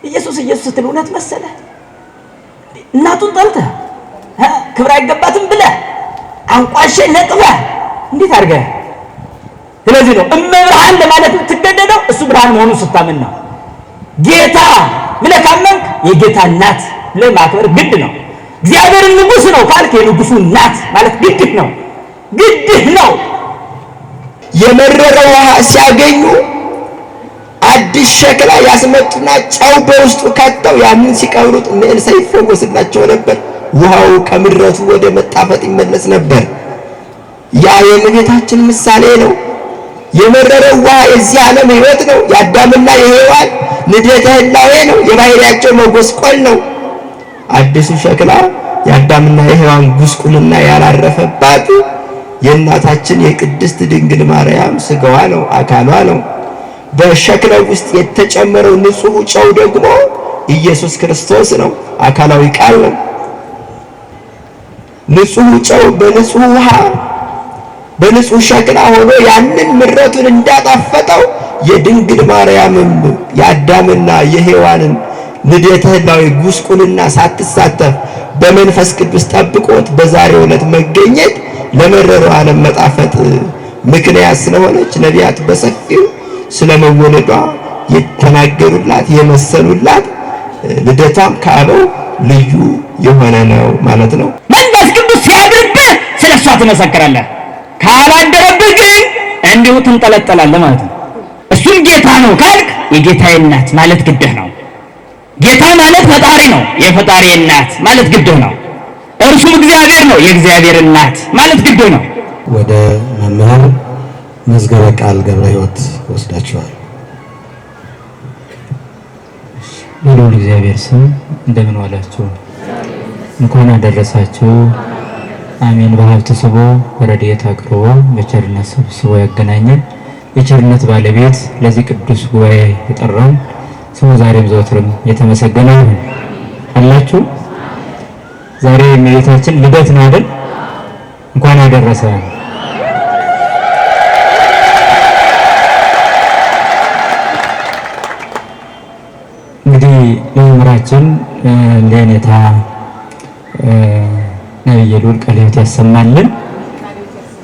ኢየሱስ ኢየሱስ ስትል እውነት መሰለህ? እናቱን ጠልተህ ክብር አይገባትም ብለህ አንቋሸ ነቅፈህ እንዴት አድርገህ? ስለዚህ ነው እመብርሃን ለማለት የምትገደደው እሱ ብርሃን መሆኑን ስታምን ነው። ጌታ ብለህ ካመንክ የጌታ እናት ብለህ ማክበር ግድ ነው። እግዚአብሔር ንጉሥ ነው ካልክ የንጉሱ እናት ማለት ግድህ ነው፣ ግድህ ነው። የመረረ ውሃ ሲያገኙ አዲስ ሸክላ ያስመጡና ጨው በውስጡ ከተው ያንን ሲቀብሩት እነ ኤልሳ ይፈወስላቸው ነበር። ውሃው ከምረቱ ወደ መጣፈጥ ይመለስ ነበር። ያ የእመቤታችን ምሳሌ ነው። የመረረው ውሃ የዚህ ዓለም ሕይወት ነው። የአዳምና የሔዋን ንዴተ ህላዌ ነው። የባህሪያቸው መጎስቆል ነው። አዲሱ ሸክላ የአዳምና የሔዋን ጉስቁልና ያላረፈባት የእናታችን የቅድስት ድንግል ማርያም ስጋዋ ነው፣ አካሏ ነው። በሸክላው ውስጥ የተጨመረው ንጹሕ ጨው ደግሞ ኢየሱስ ክርስቶስ ነው፣ አካላዊ ቃል ነው። ንጹሕ ጨው በንጹሕ ውሃ በንጹሕ ሸክላ ሆኖ ያንን ምረቱን እንዳጣፈጠው የድንግል ማርያምም የአዳምና የሔዋንን ንዴተ ህላዌ ጉስቁልና ሳትሳተፍ በመንፈስ ቅዱስ ጠብቆት በዛሬው ዕለት መገኘት ለመረረው ዓለም መጣፈጥ ምክንያት ስለሆነች ነቢያት በሰፊው ስለመወለዷ የተናገሩላት የመሰሉላት፣ ልደቷም ከአበው ልዩ የሆነ ነው ማለት ነው። መንፈስ ቅዱስ ሲያድርብህ ስለ እሷ ትመሰክራለህ። ካላደረብህ ግን እንዲሁ ትንጠለጠላለህ ማለት ነው። እሱም ጌታ ነው ካልክ የጌታዬ እናት ማለት ግድህ ነው። ጌታ ማለት ፈጣሪ ነው፣ የፈጣሪ እናት ማለት ግድህ ነው። እርሱም እግዚአብሔር ነው፣ የእግዚአብሔር እናት ማለት ግድህ ነው። ወደ መምህር መዝገበ ቃል ገብረ ሕይወት ወስዳቸዋል። በልዑል እግዚአብሔር ስም እንደምን ዋላችሁ? እንኳን አደረሳችሁ። አሜን። በሀብት ስቦ በረድኤት አቅርቦ በቸርነት ሰብስቦ ያገናኘን የቸርነት ባለቤት ለዚህ ቅዱስ ጉባኤ የጠራን ስሙ ዛሬም ዘወትርም የተመሰገነ ይሁን። አላችሁ ዛሬ የእመቤታችን ልደት ነው አይደል? እንኳን አደረሰ። እንግዲህ ለመምህራችን ለየኔታ ነብየ ልዑል ቃለ ሕይወት ያሰማልን።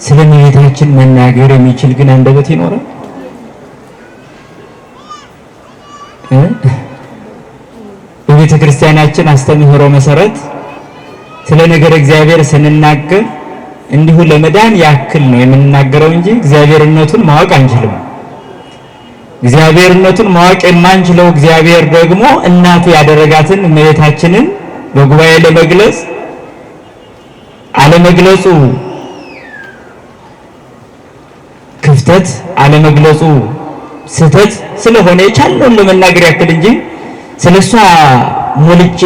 ስለ እመቤታችን መናገር የሚችል ግን አንደበት ይኖራል? በቤተ ክርስቲያናችን አስተምህሮ መሰረት ስለ ነገረ እግዚአብሔር ስንናገር እንዲሁ ለመዳን ያክል ነው የምንናገረው እንጂ እግዚአብሔርነቱን ማወቅ አንችልም። እግዚአብሔርነቱን ማወቅ የማንችለው እግዚአብሔር ደግሞ እናቱ ያደረጋትን እመቤታችንን በጉባኤ ለመግለጽ አለመግለጹ ክፍተት፣ አለመግለጹ ስህተት ስለሆነ የቻልነውን ለመናገር ያክል እንጂ ስለሷ ሞልቼ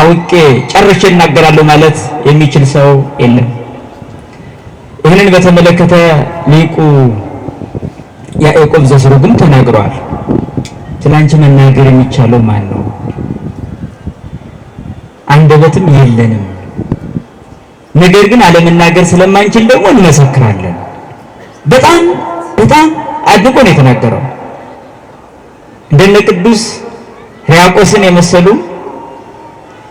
አውቄ ጨርሼ እናገራለሁ ማለት የሚችል ሰው የለም። ይህንን በተመለከተ ሊቁ ያዕቆብ ዘስሩግም ተናግረዋል። ስላንቺ መናገር የሚቻለው ማን ነው? አንደበትም የለንም። ነገር ግን አለመናገር ስለማንችል ደግሞ እንመሰክራለን። በጣም በጣም አድንቆ ነው የተናገረው። እንደነ ቅዱስ ሕርያቆስን የመሰሉ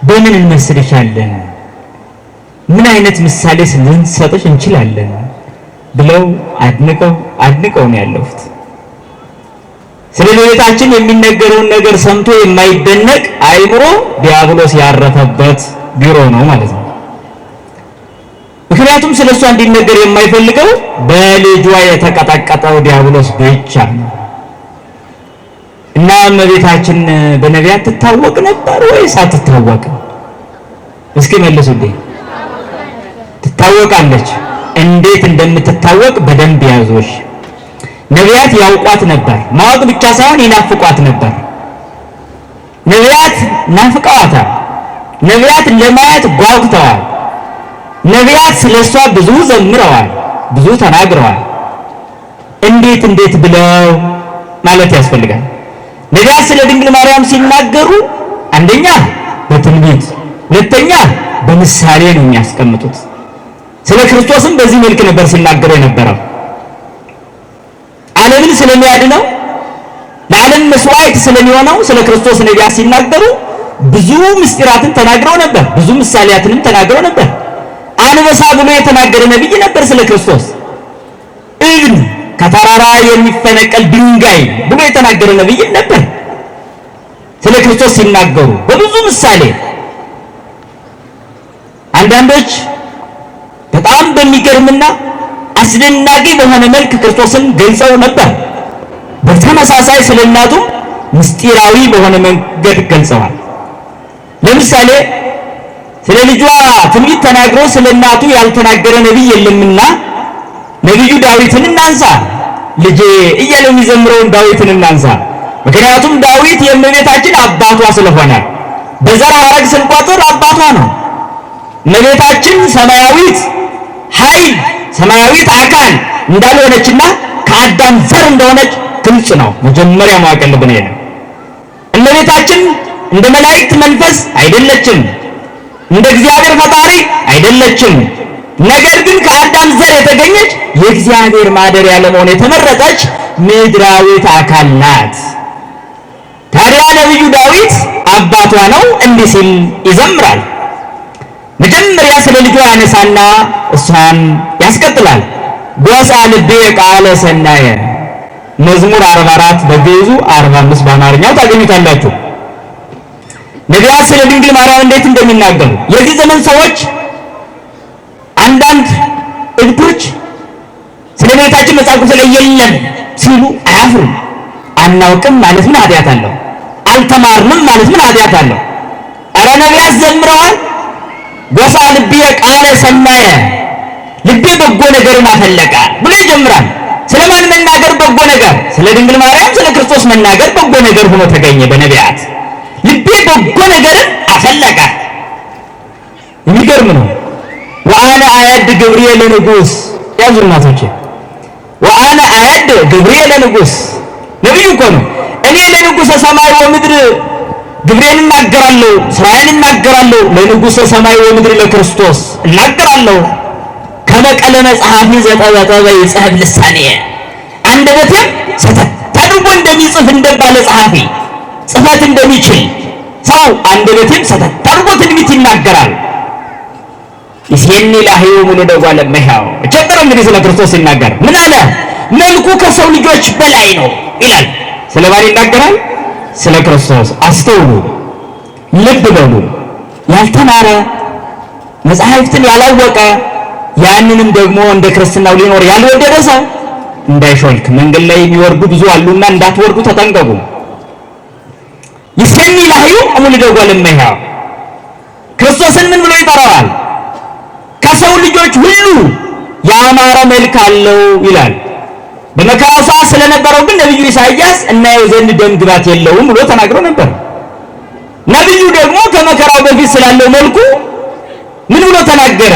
በምን እንመስልሻለን? ምን አይነት ምሳሌ ልንሰጥሽ እንችላለን? ብለው አድንቀው አድንቀው ነው ያለፉት። ስለ እመቤታችን የሚነገረውን ነገር ሰምቶ የማይደነቅ አእምሮ ዲያብሎስ ያረፈበት ቢሮ ነው ማለት ነው። ምክንያቱም ስለ እሷ እንዲነገር የማይፈልገው በልጇ የተቀጠቀጠው ዲያብሎስ ብቻ ነው። እና እመቤታችን በነቢያት ትታወቅ ነበር ወይስ አትታወቅም? እስኪ መልሱልኝ። ትታወቃለች። እንዴት እንደምትታወቅ በደንብ ያዞሽ። ነቢያት ያውቋት ነበር። ማወቅ ብቻ ሳይሆን ይናፍቋት ነበር። ነቢያት ናፍቀዋታል። ነቢያት ለማየት ጓጉተዋል። ነቢያት ስለሷ ብዙ ዘምረዋል፣ ብዙ ተናግረዋል። እንዴት እንዴት ብለው ማለት ያስፈልጋል። ነቢያት ስለ ድንግል ማርያም ሲናገሩ አንደኛ በትንቢት፣ ሁለተኛ በምሳሌ ነው የሚያስቀምጡት። ስለ ክርስቶስም በዚህ መልክ ነበር ሲናገሩ የነበረው። ዓለምን ስለሚያድነው ለዓለም ለዓለም መስዋዕት ስለሚሆነው ስለ ክርስቶስ ነቢያት ሲናገሩ ብዙ ምስጢራትን ተናግረው ነበር። ብዙ ምሳሌያትንም ተናግረው ነበር። አንበሳ ብሎ የተናገረ ነብይ ነበር ስለ ክርስቶስ። እብን ከተራራ የሚፈነቀል ድንጋይ ብሎ የተናገረ ነብይ ነበር ስለ ክርስቶስ ሲናገሩ በብዙ ምሳሌ። አንዳንዶች በጣም በሚገርምና አስደናቂ በሆነ መልክ ክርስቶስን ገልጸው ነበር። በተመሳሳይ ስለ እናቱ ምስጢራዊ በሆነ መንገድ ገልጸዋል። ለምሳሌ ስለ ልጇ ትንቢት ተናግሮ ስለ እናቱ ያልተናገረ ነብይ የለምና ነብዩ ዳዊትን እናንሳ። ልጄ እያለ የሚዘምረውን ዳዊትን እናንሳ። ምክንያቱም ዳዊት የእመቤታችን አባቷ ስለሆነ በዘር ሐረግ ስንቆጥር አባቷ ነው። እመቤታችን ሰማያዊት ኃይል ሰማያዊት አካል እንዳልሆነችና ከአዳም ዘር እንደሆነች ግልጽ ነው። መጀመሪያ ማወቅ ያለብን ይሄ ነው። እመቤታችን እንደ መላእክት መንፈስ አይደለችም፣ እንደ እግዚአብሔር ፈጣሪ አይደለችም። ነገር ግን ከአዳም ዘር የተገኘች የእግዚአብሔር ማደሪያ ለመሆን የተመረጠች ምድራዊት አካል ናት። ታዲያ ነብዩ ዳዊት አባቷ ነው እንዲህ ሲል ይዘምራል። መጀመሪያ ስለ ልጇ ያነሳና እሷን ያስቀጥላል። ጎሳ ልቤ ቃለ ሰናየ መዝሙር 44 በግዕዙ 45 በአማርኛው ታገኙታላችሁ። ነቢያት ስለ ድንግል ማርያም እንዴት እንደሚናገሩ የዚህ ዘመን ሰዎች አንዳንድ እብዶች ስለ እመቤታችን መጽሐፍ ቅዱስ ላይ የለም ሲሉ አያፍሩም። አናውቅም ማለት ምን ኃጢአት አለው? አልተማርንም ማለት ምን ኃጢአት አለው? ኧረ ነቢያት ዘምረዋል። ጎሳ ልቤ ቃለ ሰናየ ልቤ በጎ ነገርን አፈለቀ ብሎ ይጀምራል። ስለማን መናገር በጎ ነገር? ስለ ድንግል ማርያም ስለ ክርስቶስ መናገር በጎ ነገር ሆኖ ተገኘ በነቢያት። ልቤ በጎ ነገርን አፈለቀ። የሚገርም ነው። ወአነ አየድ ግብርየ ለንጉስ ያዙ እናቶቼ፣ ወአነ አየድ ግብርየ ለንጉስ ነብዩ እኮ ነው። እኔ ለንጉሰ ሰማይ ወምድር ግብሬን እናገራለሁ፣ ስራዬን እናገራለሁ። ለንጉሰ ሰማይ ወምድር ለክርስቶስ እናገራለሁ። ከመቀለመ ጸሐፊ ዘጠበጠበ ይጽሕፍ ልሳኔ፣ አንደበቴም ሰተት አድርጎ እንደሚጽፍ እንደባለ ጸሐፊ ጽፈት እንደሚችል ሰው አንደበቴም ሰተት አድርጎ ትንቢት ይናገራል። ይሴኒ ላህዩ ሙሉ ደጓለ መሃው ጀምሮ እንግዲህ ስለ ክርስቶስ ሲናገር ምን አለ? መልኩ ከሰው ልጆች በላይ ነው ይላል። ስለማን ይናገራል? ስለ ክርስቶስ። አስተውሉ፣ ልብ በሉ። ያልተማረ መጻሕፍትን ያላወቀ ያንንም ደግሞ እንደ ክርስትናው ሊኖር ያልወደደ ሰው እንዳይሾልክ፣ መንገድ ላይ የሚወርዱ ብዙ አሉና እንዳትወርዱ ተጠንቀቁ። ይሴኒ ላህዩ ሙሉ ደጓለ መሃው ክርስቶስን ምን ብሎ ይጠራዋል? ከሰው ልጆች ሁሉ ያማረ መልክ አለው ይላል። በመከራው ሰዓት ስለነበረው ግን ነብዩ ኢሳይያስ እናየው ዘንድ ደም ግባት የለውም ብሎ ተናግሮ ነበር። ነብዩ ደግሞ ከመከራው በፊት ስላለው መልኩ ምን ብሎ ተናገረ?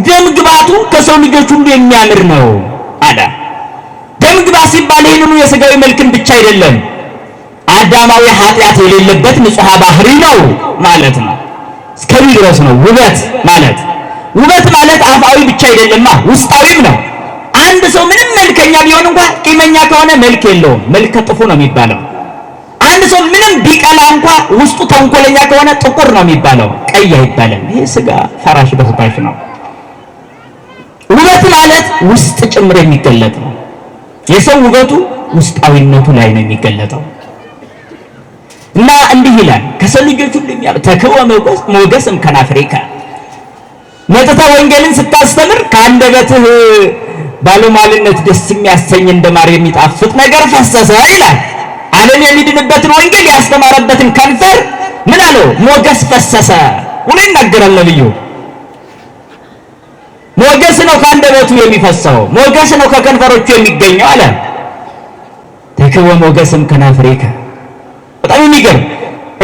ደም ግባቱ ከሰው ልጆች ሁሉ የሚያምር ነው አለ። ደም ግባት ሲባል ይህንኑ የሥጋዊ መልክን ብቻ አይደለም፣ አዳማዊ ኃጢአት የሌለበት ንጹሕ ባህሪ ነው ማለት ነው። እስከዚህ ድረስ ነው ውበት ማለት። ውበት ማለት አፋዊ ብቻ አይደለማ፣ ውስጣዊም ነው። አንድ ሰው ምንም መልከኛ ቢሆን እንኳን ቂመኛ ከሆነ መልክ የለውም፣ መልከ ጥፉ ነው የሚባለው። አንድ ሰው ምንም ቢቀላ እንኳን ውስጡ ተንኮለኛ ከሆነ ጥቁር ነው የሚባለው፣ ቀይ አይባልም። ይሄ ስጋ ፈራሽ በስባሽ ነው። ውበት ማለት ውስጥ ጭምር የሚገለጥ ነው። የሰው ውበቱ ውስጣዊነቱ ላይ ነው የሚገለጠው። እና እንዲህ ይላል ከሰው ልጆች ሁሉ የሚያምር ተክወ ሞገስ እምከናፍሪከ፣ መጥተህ ወንጌልን ስታስተምር ከአንደበትህ ባለሟልነት ደስ የሚያሰኝ እንደማር የሚጣፍጥ ነገር ፈሰሰ ይላል። ዓለም የሚድንበትን ወንጌል ያስተማረበትን ከንፈር ምን አለው? ሞገስ ፈሰሰ ብሎ ይናገራል ነብዩ። ሞገስ ነው ከአንደበቱ የሚፈሰው፣ ሞገስ ነው ከከንፈሮቹ የሚገኘው አለ። ተክወ ሞገስ እምከናፍሪከ። በጣም የሚገርም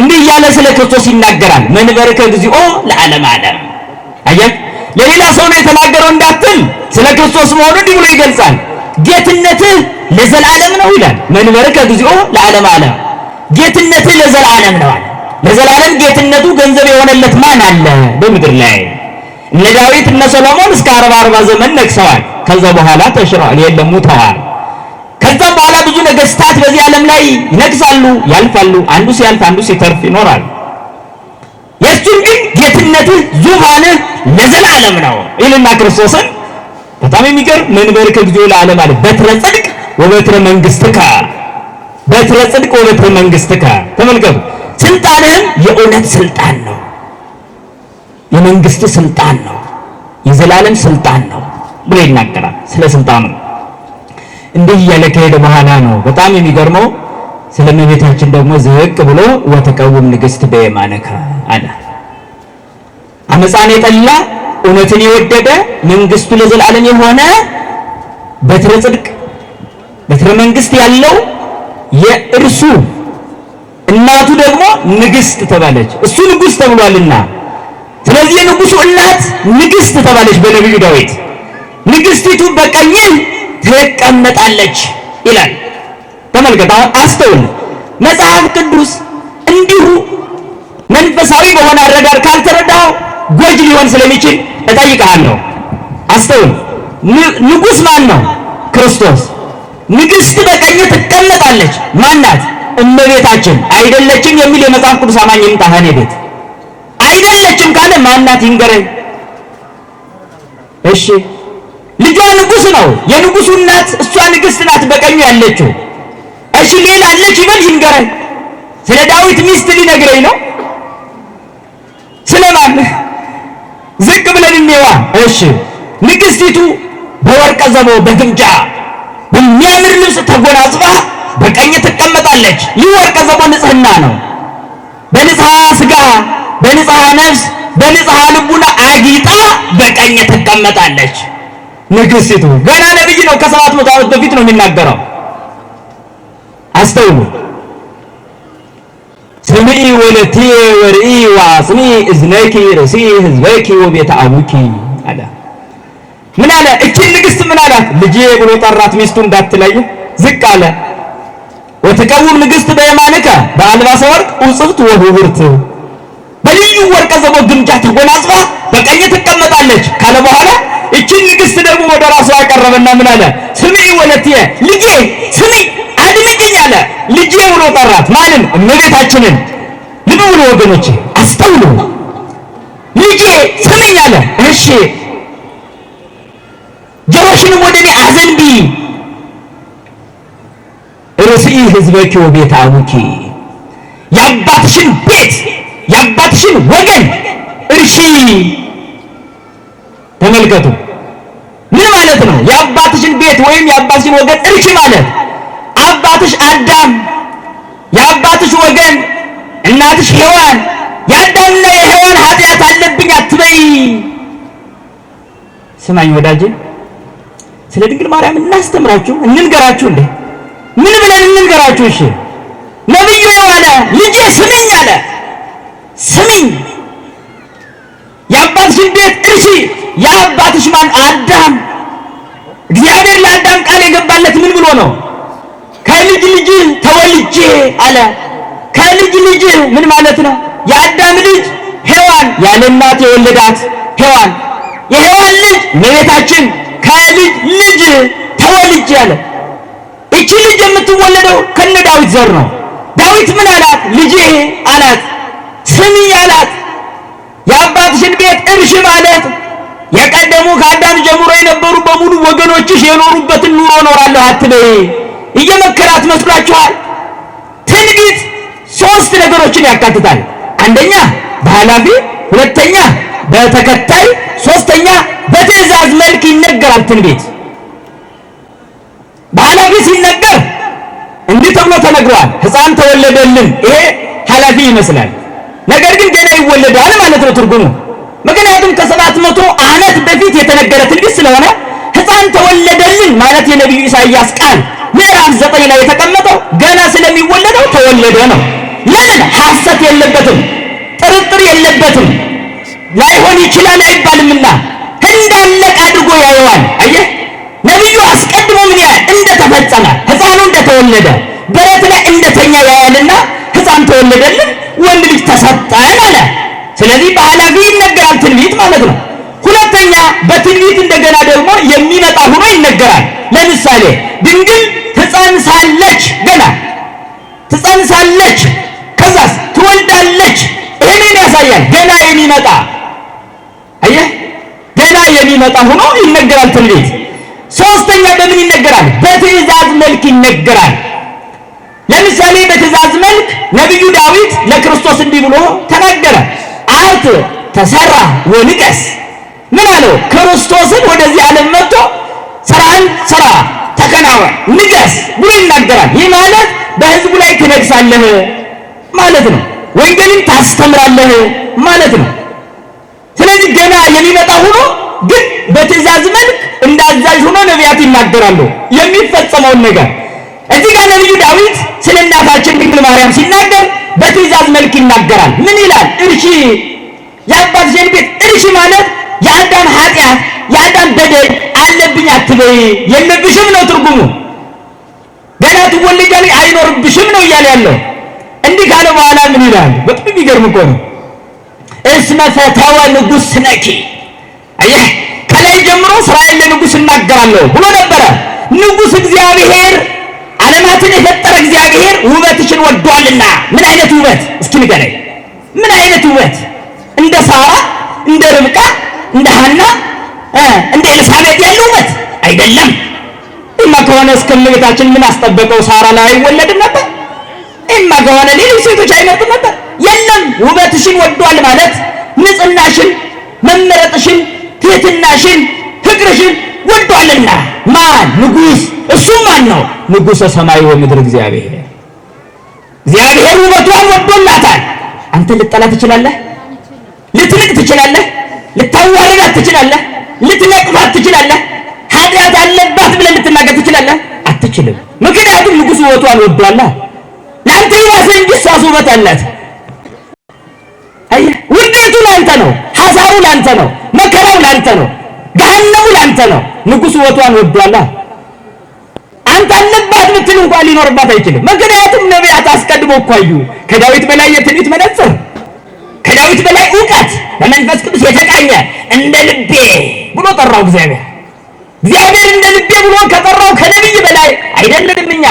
እንዲህ እያለ ስለ ክርስቶስ ይናገራል። መንበርከ እግዚኦ ለዓለም ዓለም። አየህ፣ ለሌላ ሰው ነው የተናገረው እንዳትል ስለ ክርስቶስ መሆኑ እንዲህ ብሎ ይገልጻል። ጌትነትህ ለዘላለም ነው ይላል። መንበርከ እግዚኦ ለዓለም ዓለም፣ ጌትነትህ ለዘላለም ነው አለ። ለዘላለም ጌትነቱ ገንዘብ የሆነለት ማን አለ በምድር ላይ? እነ ዳዊት እነ ሰሎሞን እስከ 40 ዘመን ነግሰዋል። ከዛ በኋላ ተሽረዋል፣ የለም ሙተዋል። ከዛም በኋላ ብዙ ነገስታት በዚህ ዓለም ላይ ይነግሳሉ፣ ያልፋሉ። አንዱ ሲያልፍ አንዱ ሲተርፍ ይኖራል። የእሱን ግን ጌትነትህ ዙፋንህ ለዘላለም ነው ይልና ክርስቶስን በጣም የሚገርም መንበርከ እግዚኦ ለዓለም አለ። በትረ ጽድቅ ወበትረ መንግስትከ፣ በትረ ጽድቅ ወበትረ መንግስትከ። ተመልከቱ፣ ስልጣንህም የእውነት ስልጣን ነው፣ የመንግስት ስልጣን ነው፣ የዘላለም ስልጣን ነው ብሎ ይናገራል ስለ ስልጣኑ። እንዲህ እያለ ከሄደ በኋላ ነው በጣም የሚገርመው ስለ እመቤታችን ደግሞ ዝቅ ብሎ ወተቀውም ንግስት በየማነከ አለ። አመፃን የጠላ እውነትን የወደደ መንግስቱ ለዘላለም የሆነ በትረ ጽድቅ በትረ መንግስት ያለው የእርሱ እናቱ ደግሞ ንግስት ተባለች። እሱ ንጉስ ተብሏልና፣ ስለዚህ የንጉሱ እናት ንግስት ተባለች በነቢዩ ዳዊት። ንግስቲቱ በቀኝህ ትቀመጣለች ይላል። ተመልከት፣ አሁን አስተውል። መጽሐፍ ቅዱስ እንዲሁ መንፈሳዊ በሆነ አረዳድ ካልተረዳው ጎጅ ሊሆን ስለሚችል እጠይቅሃለሁ። አስተውል። ንጉስ ማን ነው? ክርስቶስ። ንግስት በቀኝ ትቀመጣለች። ማናት? እመቤታችን። አይደለችም የሚል የመጽሐፍ ቅዱስ አማኝ ይምጣ ከእኔ ቤት። አይደለችም ካለ ማናት ይንገረኝ። እሺ፣ ልጇ ንጉስ ነው። የንጉሱ እናት እሷ ንግስት ናት በቀኙ ያለችው። እሺ፣ ሌላ አለች ይበል ይንገረኝ። ስለ ዳዊት ሚስት ሊነግረኝ ነው? ስለማን? ዝቅ ብለን እንየዋ። እሺ፣ ንግስቲቱ በወርቀ ዘቦ በግምጃ በሚያምር ልብስ ተጎናጽፋ በቀኝ ትቀመጣለች። ይህ ወርቀ ዘቦ ንጽህና ነው። በንጽሐ ስጋ፣ በንጽሐ ነፍስ፣ በንጽሐ ልቡና አጊጣ በቀኝ ትቀመጣለች። ንግስቲቱ ገና ነብይ ነው። ከ700 ዓመት በፊት ነው የሚናገረው። አስተውሉ። ስምዒ ወለትየ ወርኢ ወአጽንዒ እዝነኪ ርእሲ ህዝበኪ ወቤተ አቡኪ አለ። ምን አለ? እቺን ንግስት ምን አላት? ልጄ ብሎ ጠራት። ሚስቱ እንዳትለይ ዝቅ አለ። ወትቀውም ንግስት በየማንከ በአልባሰ ወርቅ ውጽብት ወህቡርት፣ በልዩ ወርቀ ዘቦ ግምጃ ተጎናጽፋ በቀኝ ትቀመጣለች ካለ በኋላ እቺን ንግስት ደግሞ ወደ ራሱ ያቀረበና ምን አለ? ስምዒ ወለትየ፣ ልጄ ስሚ አድምጪኝ አለ። ልጄ ብሎ ጠራት። ማንን? እመቤታችንን። ልብ ብሎ ወገኖቼ አስተውሉ። ልጄ ስሚኝ አለ። እሺ፣ ጆሮሽንም ወደ እኔ አዘንቢ። ርእሲ ህዝበኪ ወቤተ አቡኪ፣ የአባትሽን ቤት የአባትሽን ወገን እርሺ። ተመልከቱ፣ ምን ማለት ነው? የአባትሽን ቤት ወይም የአባትሽን ወገን እርሺ ማለት አባትሽ አዳም፣ የአባትሽ ወገን እናትሽ ሔዋን፣ የአዳምና የሔዋን ኃጢአት አለብኝ አትበይ። ስማኝ ወዳጄ፣ ስለ ድንግል ማርያም እናስተምራችሁ እንንገራችሁ እንዴ? ምን ብለን እንንገራችሁ? እሺ፣ ነብዩ አለ ልጄ ስሚኝ አለ። ስሚኝ፣ የአባትሽን ቤት እርሺ። የአባትሽ ማን? አዳም። እግዚአብሔር ለአዳም ቃል የገባለት ምን ብሎ ነው? ከልጅ ልጅ ተወልጄ አለ። ከልጅ ልጅ ምን ማለት ነው? የአዳም ልጅ ሔዋን፣ ያለ እናት የወለዳት ሔዋን፣ የሔዋን ልጅ እመቤታችን ከልጅ ልጅ ተወልጄ አለ። እቺ ልጅ የምትወለደው ከነ ዳዊት ዘር ነው። ዳዊት ምን አላት? ልጄ አላት፣ ስሚ አላት። የአባትሽን ቤት እርሺ ማለት የቀደሙ ከአዳም ጀምሮ የነበሩ በሙሉ ወገኖችሽ የኖሩበትን ኑሮ እኖራለሁ አትበይ። እየመከራት መስሏችኋል? ትንቢት ሶስት ነገሮችን ያካትታል። አንደኛ በኃላፊ፣ ሁለተኛ በተከታይ፣ ሶስተኛ በትእዛዝ መልክ ይነገራል። ትንቢት በኃላፊ ሲነገር እንዲህ ተብሎ ተነግሯል። ሕፃን ተወለደልን። ይሄ ኃላፊ ይመስላል። ነገር ግን ገና ይወለዳል ማለት ነው ትርጉሙ። ምክንያቱም ከ700 ዓመት በፊት የተነገረ ትንቢት ስለሆነ ሕፃን ተወለደልን ማለት የነቢዩ ኢሳይያስ ቃል ምዕራፍ 9 ላይ የተቀመጠው ገና ስለሚወለደው ተወለደ ነው። ለምን? ሐሰት የለበትም፣ ጥርጥር የለበትም። ላይሆን ይችላል አይባልምና እንዳለቀ አድርጎ ያየዋል። አየህ፣ ነቢዩ አስቀድሞ ምን ያህል እንደተፈጸመ ሕፃኑ እንደተወለደ በረት ላይ እንደተኛ ያያልና ሕፃን ተወለደልን ወንድ ልጅ ተሰጠን አለ። ስለዚህ በኃላፊ ይነገራል ትንቢት ማለት ነው። ሁለተኛ በትንቢት እንደገና ደግሞ የሚመጣ ሆኖ ይነገራል። ለምሳሌ ድንግል ያሳያል? ገና የሚመጣ አየህ፣ ገና የሚመጣ ሆኖ ይነገራል ትንቢት። ሶስተኛ በምን ይነገራል? በትእዛዝ መልክ ይነገራል። ለምሳሌ በትእዛዝ መልክ ነቢዩ ዳዊት ለክርስቶስ እንዲህ ብሎ ተናገረ። አርት ተሰራ ወንቀስ። ምን አለው? ክርስቶስን ወደዚህ ዓለም መጥቶ ስራን ስራ፣ ተከናወን፣ ንገስ ብሎ ይናገራል። ይህ ማለት በህዝቡ ላይ ትነግሳለህ ማለት ነው። ወንጌልን ታስተምራለህ ማለት ነው። ስለዚህ ገና የሚመጣ ሆኖ ግን በትእዛዝ መልክ እንዳዛዥ ሆኖ ነቢያት ይናገራሉ የሚፈጸመውን ነገር። እዚህ ጋር ነቢዩ ዳዊት ስለ እናታችን ድንግል ማርያም ሲናገር በትእዛዝ መልክ ይናገራል። ምን ይላል? እርሺ የአባትሽን ቤት እርሺ ማለት የአዳም ኃጢአት የአዳም በደል አለብኝ አትበይ፣ የለብሽም ነው ትርጉሙ። ገና ትወለጃለሽ አይኖርብሽም ነው እያለ ያለው። እንዲህ ካለ በኋላ ምን ይላል? በጣም የሚገርም እኮ ነው። እስመ ፈተወ ንጉሥ ስነኪ። አየህ፣ ከላይ ጀምሮ እስራኤል ለንጉሥ እናገራለሁ ብሎ ነበረ። ንጉሥ እግዚአብሔር ዓለማትን የፈጠረ እግዚአብሔር ውበትሽን ወዷልና። ምን አይነት ውበት እስኪ ንገረኝ። ምን አይነት ውበት? እንደ ሳራ፣ እንደ ርብቃ፣ እንደ ሐና፣ እንደ ኤልሳቤጥ ያለ ውበት አይደለም። እማ ከሆነ እስከ እመቤታችን ምን አስጠበቀው? ሳራ ላይ አይወለድም ነበር? እማ ከሆነ ሌሎች ሴቶች አይመርጥም ነበር? የለም፣ ውበትሽን ወዷል ማለት ንጽህናሽን፣ መመረጥሽን፣ ትህትናሽን፣ ፍቅርሽን ወዷልና። ማን? ንጉሥ። እሱ ማን ነው? ንጉሠ ሰማይ ወምድር እግዚአብሔር። እግዚአብሔር ውበቷን ወዶላታል። አንተ ልጠላ ትችላለህ? ልትንቅ ትችላለህ? ልታዋርዳት ትችላለህ? ልትነቅፋት ትችላለህ? ኃጢአት አለባት ብለህ ልትናገር ትችላለህ? አትችልም። ምክንያቱም ንጉሥ ውበቷን ወዷላ። ለአንተ ይባሰ እንጂ እሷስ ውበት አላት። አየህ፣ ውርደቱ ላንተ ነው፣ ሐሳሩ ላንተ ነው፣ መከራው ላንተ ነው፣ ገሃነሙ ላንተ ነው። ንጉሥ ውበቷን ወዷላ። አንተ አለባት ብትል እንኳን ሊኖርባት አይችልም። ምክንያቱም ነቢያት አስቀድሞ እኮ አዩ። ከዳዊት በላይ የትንቢት መነጽር፣ ከዳዊት በላይ እውቀት፣ በመንፈስ ቅዱስ የተቃኘ እንደ ልቤ ብሎ ጠራው እግዚአብሔር። እግዚአብሔር እንደ ልቤ ብሎ ከጠራው ከነቢይ በላይ አይደለንም እኛ።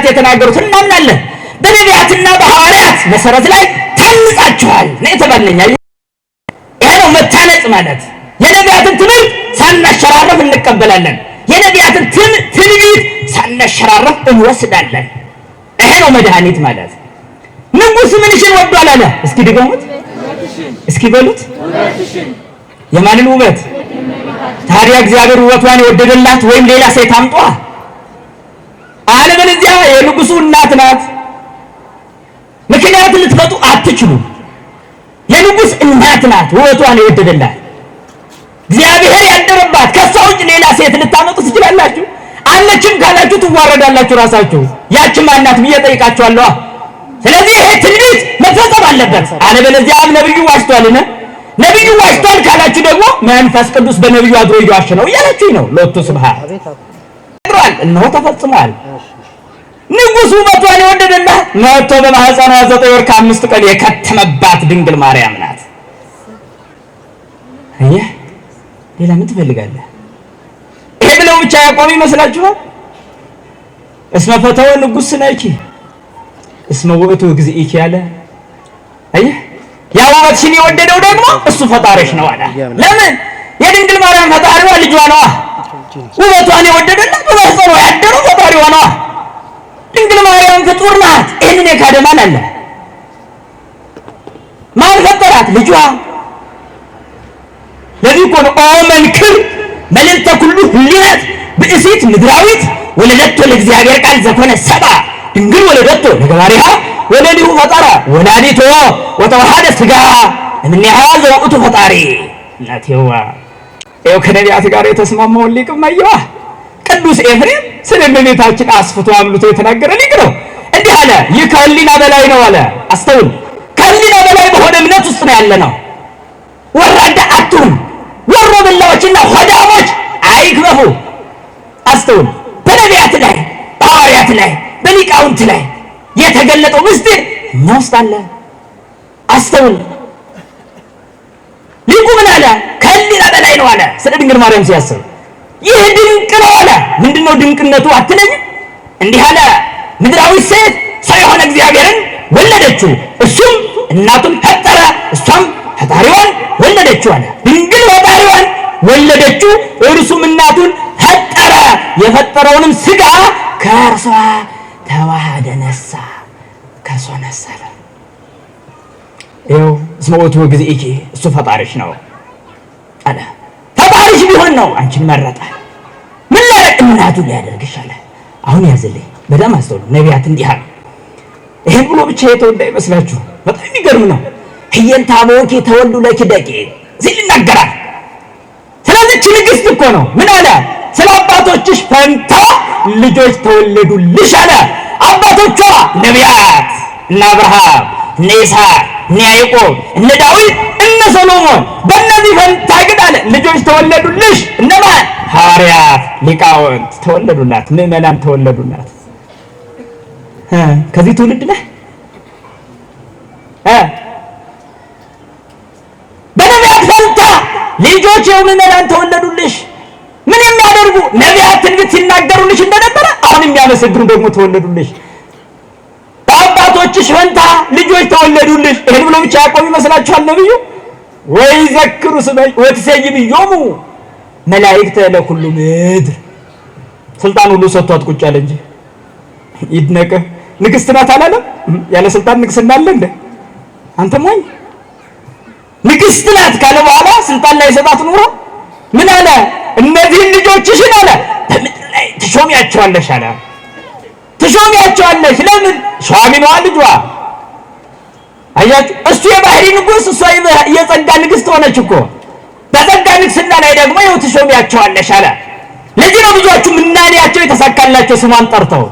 የተናገሩት እናምናለን። በነቢያትና በሐዋርያት መሰረት ላይ ታንጻችኋል ነው የተባልነኛ። ይሄ ነው መታነጽ ማለት። የነቢያትን ትምህርት ሳናሸራረፍ እንቀበላለን። የነቢያትን ትንቢት ሳናሸራረፍ እንወስዳለን። ይሄ ነው መድኃኒት ማለት። ንጉሥ ምንሽን ወዷል አለ? እስኪ ድገሙት፣ እስኪ በሉት። የማንን ውበት ታዲያ? እግዚአብሔር ውበቷን የወደደላት ወይም ሌላ ሴት አምጧ፣ አለበለዚያ የንጉሱ እናት ናት። ምክንያት ልትፈጡ አትችሉም። የንጉስ እናት ናት፣ ውበቷን የወደደላት እግዚአብሔር ያደረባት። ከሷ ውጭ ሌላ ሴት ልታመጡ ትችላላችሁ? አለችም ካላችሁ ትዋረዳላችሁ ራሳችሁ። ያች ማናት ብዬ ጠይቃችኋለሁ። ስለዚህ ይሄ ትንቢት መፈጸም አለበት። አለበለዚያ ነብዩ ዋሽቷልን? ነብዩ ዋሽቷል ካላችሁ ደግሞ መንፈስ ቅዱስ በነብዩ አድሮ እየዋሸ ነው እያላችሁ ነው። ሎቱ ስብሐት እነሆ ተፈጽሟል። ንጉሱ ውበቷን የወደደላት መጥቶ በማህፀኗ 9 ወር ከ5 ቀን የከተመባት ድንግል ማርያም ናት። አየህ፣ ሌላ ምን ትፈልጋለህ? ይሄ ብለው ብቻ ያቆም ይመስላችኋል? እስመ ፈተወ ንጉሥ ስነኪ እስመ ውእቱ እግዚእኪ ያለ። አየህ፣ ያ ውበትሽን የወደደው ደግሞ እሱ ፈጣሪሽ ነው አለ። ለምን? የድንግል ማርያም ፈጣሪዋ ልጇ ነዋ። ውበቷን የወደደላት በማህፀኗ ያደረው ፈጣሪዋ ነዋ። ድንግል ማርያም ፍጡር ናት። ይህንን የካደ ማን አለ? ማን ፈጠራት? ልጇ። ለዚህ እኮ ነው ኦ መንክር መልዕልተ ኩሉ ህሊናት ብእሲት ምድራዊት ወለደቶ ለእግዚአብሔር ቃል ዘኮነ ሰብአ ድንግል ወለደቶ ለገባሪሃ ወለሊሁ ፈጠረ ወላዲቶ ወተዋሃደ ሥጋ እምኔሃ ዘውእቱ ፈጣሪ። እናቴዋ ይኸው ከነቢያት ጋር የተስማማውን ሊቅም አየዋ። ቅዱስ ኤፍሬም ስለ እመቤታችን አስፍቶ አምልቶ የተናገረ ሊቅ ነው። እንዲህ አለ፣ ይህ ከህሊና በላይ ነው አለ። አስተውል፣ ከህሊና በላይ በሆነ እምነት ውስጥ ነው ያለ ነው። ወራዳ አትሁን፣ ወሮ በላዎችና ሆዳሞች አይክበፉ። አስተውል፣ በነቢያት ላይ፣ በሐዋርያት ላይ፣ በሊቃውንት ላይ የተገለጠው ምስጢር እኛ ውስጥ አለ። አስተውል። ሊቁ ምን አለ? ከህሊና በላይ ነው አለ። ስለ ድንግል ማርያም ሲያስብ ይህ ድንቅ ነው አለ። ምንድነው ድንቅነቱ አትለኝም? እንዲህ አለ፣ ምድራዊ ሴት ሰው የሆነ እግዚአብሔርን ወለደችው፣ እሱም እናቱን ፈጠረ፣ እሷም ፈጣሪዋን ወለደችው አለ። ድንግል ፈጣሪዋን ወለደችው፣ እርሱም እናቱን ፈጠረ። የፈጠረውንም ስጋ ከእርሷ ተዋሃደ፣ ነሳ፣ ከእርሷ ነሳ አለ። ይኸው እስመ ውእቱ እግዚእኪ፣ እሱ ፈጣሪሽ ነው አለ። ፈጣሪሽ ቢሆን ነው አንቺን መረጠ። ምን ላደርግ? እናቱ ሊያደርግሽ አለ። አሁን ያዝልኝ፣ በጣም አስተውሉ። ነቢያት እንዲህ አሉ። ይሄን ብሎ ብቻ የተው እንዳይመስላችሁ፣ በጣም የሚገርም ነው። ህየንተ አበውኪ ተወልዱ ለኪ ደቂቅ ሲል ይናገራል። ስለዚች ንግስት እኮ ነው። ምን አለ? ስለ አባቶችሽ ፈንታ ልጆች ተወለዱልሽ አለ። አባቶቿ ነቢያት እነ አብርሃም፣ እነ ይስሐቅ፣ እነ ያዕቆብ፣ እነ ዳዊት፣ እነ ሰሎሞን። በእነዚህ ፈንታ ግን አለ ልጆች ተወለዱልሽ። እነማን? ሐዋርያት፣ ሊቃውንት ተወለዱላት፣ ምዕመናን ተወለዱላት። ከዚህ ትውልድ ነህ። በነቢያት ፈንታ ልጆች የው ምዕመናን ተወለዱልሽ። ምን የሚያደርጉ? ነቢያት ትንቢት ሲናገሩልሽ እንደነበረ አሁን የሚያመሰግኑ ደግሞ ተወለዱልሽ። በአባቶችሽ ፈንታ ልጆች ተወለዱልሽ። ይሄን ብሎ ብቻ ያቆም ይመስላችኋል ነብዩ? ወይ ዘክሩ ስመ ወትሰይም ዮሙ መላእክተ ለኩሉ ምድር። ስልጣን ሁሉ ሰጥቷት ቁጭ አለ እንጂ ይድነቅህ። ንግስት ናት አላለም? ያለ ስልጣን ንግስና አለ እንዴ? አንተ ሞኝ። ንግስት ናት ካለ በኋላ ስልጣን ላይ ሰጣት ኑሮ ምን አለ? እነዚህን ልጆችሽን አለ በምድር ላይ ትሾሚያቸዋለሽ አለ። ትሾሚያቸዋለሽ። ለምን? ሿሚ ነዋ ልጇ። አያችሁ፣ እሱ የባህሪ ንጉስ፣ እሷ የጸጋ ንግስት ሆነች እኮ። በጸጋ ንግስና ላይ ደግሞ ይኸው ትሾሚያቸዋለሽ አለ። ለዚህ ነው ብዙዎቹ ምናኔያቸው የተሳካላቸው ስሟን ጠርተው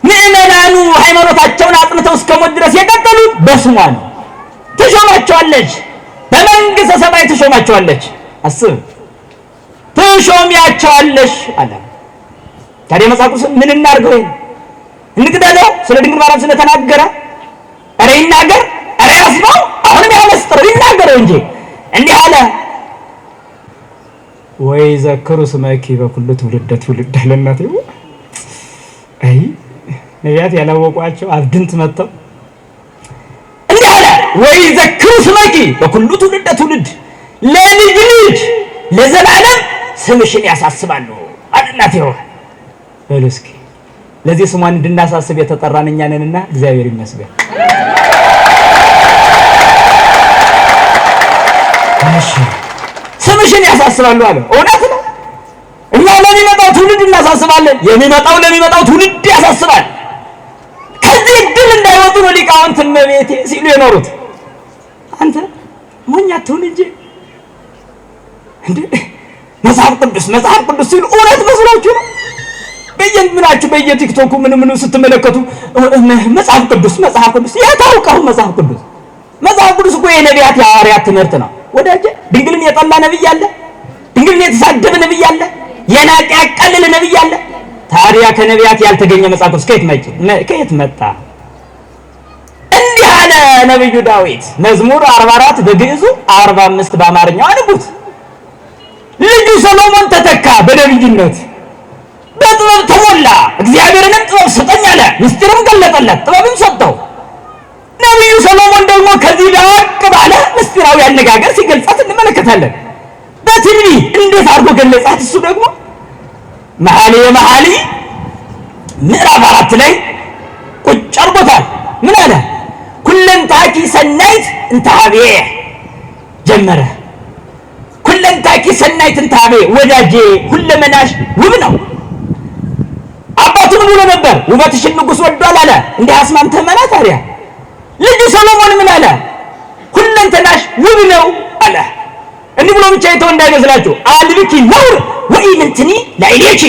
ምዕመናኑ ሃይማኖታቸውን አጥንተው እስከ ሞት ድረስ የቀጠሉት በስሟ ነው። ትሾማቸዋለች፣ በመንግስተ ሰማይ ትሾማቸዋለች። አስብ፣ ትሾሚያቸዋለሽ አለ። ታዲያ መጽሐፍ ቅዱስ ምን እናድርገው? ይሄን እንግደለው? ስለ ድንግል ማርያም ስለተናገረ ኧረ ይናገር፣ ኧረ ያስበው፣ አሁንም ያመስጥረው፣ ይናገረው እንጂ እንዲህ አለ። ወይ ዘክሩ ስመኪ በኩሉ ትውልደ ትውልድ አለ። እናቴ አይ ነቢያት ያላወቋቸው አብድንት መጥተው እንዲህ አለ። ወይ ዘክሩ ስመኪ በኩሉ ትውልደ ትውልድ፣ ለልጅ ልጅ ለዘላለም ስምሽን ያሳስባሉ አለ። እናቴ በሉ እስኪ ለዚህ ስሟን እንድናሳስብ የተጠራን እኛ ነንና እግዚአብሔር ይመስገን። እሺ ስምሽን ያሳስባሉ አለ። እውነት ነው። እኛ ለሚመጣው ትውልድ እናሳስባለን። የሚመጣው ለሚመጣው ትውልድ ያሳስባል። ከዚህ እድል እንዳይወጡ ነው ሊቃውንት እመቤቴ ሲሉ የኖሩት። አንተ ሞኝ አትሁን እንጂ እንዴ! መጽሐፍ ቅዱስ መጽሐፍ ቅዱስ ሲሉ እውነት መስሏችሁ ነው? በየምናችሁ በየቲክቶኩ ምን ምን ስትመለከቱ መጽሐፍ ቅዱስ መጽሐፍ ቅዱስ የታውቀው መጽሐፍ ቅዱስ መጽሐፍ ቅዱስ እኮ የነቢያት የሐዋርያት ትምህርት ነው ወዳጄ። ድንግልን የጠላ ነብይ አለ? ድንግልን የተሳደበ ነብይ አለ? የናቀ ያቀለለ ነብይ አለ? ታዲያ ከነቢያት ያልተገኘ መጽሐፍ ቅዱስ ከየት መጣ? እንዲህ አለ ነብዩ ዳዊት መዝሙር 44 በግዕዙ 45 በአማርኛው አንቡት። ልጁ ሰሎሞን ተተካ በነብይነት በጥበብ ተሞላ። እግዚአብሔርንም ጥበብ ስጠኝ አለ። ምስጢርም ገለጠለት፣ ጥበብም ሰጠው። ነብዩ ሰሎሞን ደግሞ ከዚህ ላቅ ባለ ምስጢራዊ አነጋገር ሲገልጻት እንመለከታለን። በትንቢት እንዴት አድርጎ ገለጻት? እሱ ደግሞ መኃልየ መኃልይ ምዕራፍ 4 ላይ ቁጭ አድርጎታል። ምን አለ? ኩለንታኪ ሰናይት እንተ ኀቤየ ጀመረ። ኩለንታኪ ሰናይት እንተ ኀቤየ፣ ወዳጄ ሁለመናሽ ውብ ነው። አባቱ ምን ብሎ ነበር? ውበትሽን ንጉሥ ወዷል አለ። እንዲህ አስማምተህ መላ። ታዲያ ልጁ ሰሎሞን ምን አለ? ሁለንተናሽ ውብ ነው አለ። እንዲህ ብሎ ብቻ የተው እንዳይመስላችሁ። አልብኪ ነውር ወኢምንትኒ ላዕሌኪ፣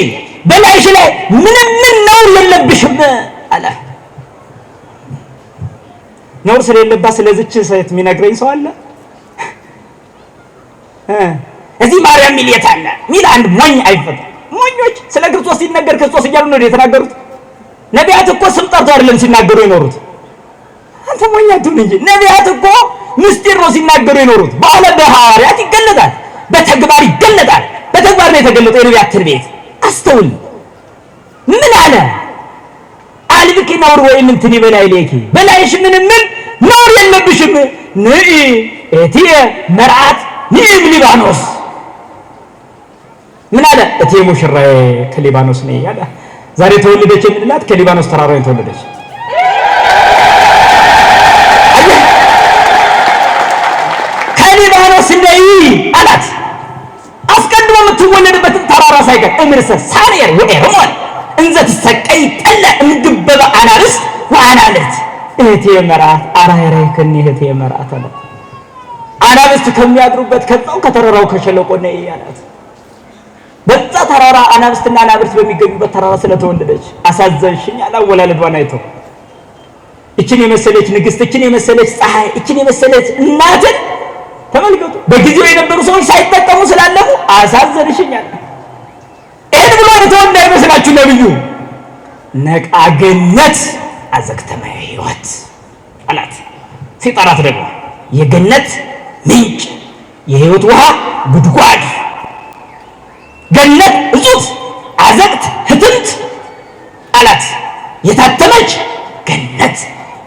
በላይሽ ላይ ምንም ምን ነውር የለብሽም አለ። ነውር ስለሌለባት ስለዚች ሴት የሚነግረኝ ሰው አለ? እዚህ ማርያም ሚል የት አለ ሚል አንድ ሞኝ አይፈጠር። ሞኞች ስለ ክርስቶስ ሲነገር ክርስቶስ እያሉ ነው የተናገሩት። ነቢያት እኮ ስም ጠርተው አይደለም ሲናገሩ የኖሩት። አንተ ሞኝ አትሁን እንጂ ነቢያት እኮ ምስጢር ነው ሲናገሩ የኖሩት። በኋላ በሐዋርያት ይገለጣል፣ በተግባር ይገለጣል። በተግባር ነው የተገለጠው የነቢያት ትንቢት። አስተውል። ምን አለ? አልብኪ ነውር ወኢምንትኒ በላዕሌኪ፣ በላይሽ ምንም ምን ነውር የለብሽም። ንኢ እትየ መርዓት ንኢ እምሊባኖስ። ምን አለ? እትየ ሙሽራዬ ከሊባኖስ ነይ አለ። ዛሬ ተወለደች የምንላት ከሊባኖስ ተራራ ተወለደች። አየህ፣ ከሊባኖስ ነይ አላት። አስቀድሞ የምትወለድበትን ተራራ ሳይቀር እምርሰ ሳኔር ወኤርሞን እንዘ ትሰቀይ ጠለ እምድበበ አናብስት ወአናብርት። እህቴ መርዓት አራይራይክኒ እህቴ መርዓት አላት። አናብስት ከሚያድሩበት ከዛው ከተራራው ከሸለቆ ነይ አላት። በዛ ተራራ አናብስትና አናብርት በሚገኙበት ተራራ ስለተወለደች አሳዘንሽኝ አለ። አወላለዷን አይቶ እችን የመሰለች ንግስት፣ እችን የመሰለች ፀሐይ፣ እችን የመሰለች እናትን ተመልከቱ። በጊዜው የነበሩ ሰዎች ሳይጠቀሙ ስላለፉ አሳዘንሽኝ አለ። ይህን ብሎ የተወ እንዳይመስላችሁ ነብዩ ነቃ ገነት አዘቅተመ ሕይወት አላት። ሲጠራት ደግሞ የገነት ምንጭ የሕይወት ውሃ ጉድጓድ፣ ገነት እጹት አዘቅት ህትምት አላት። የታተመች ገነት፣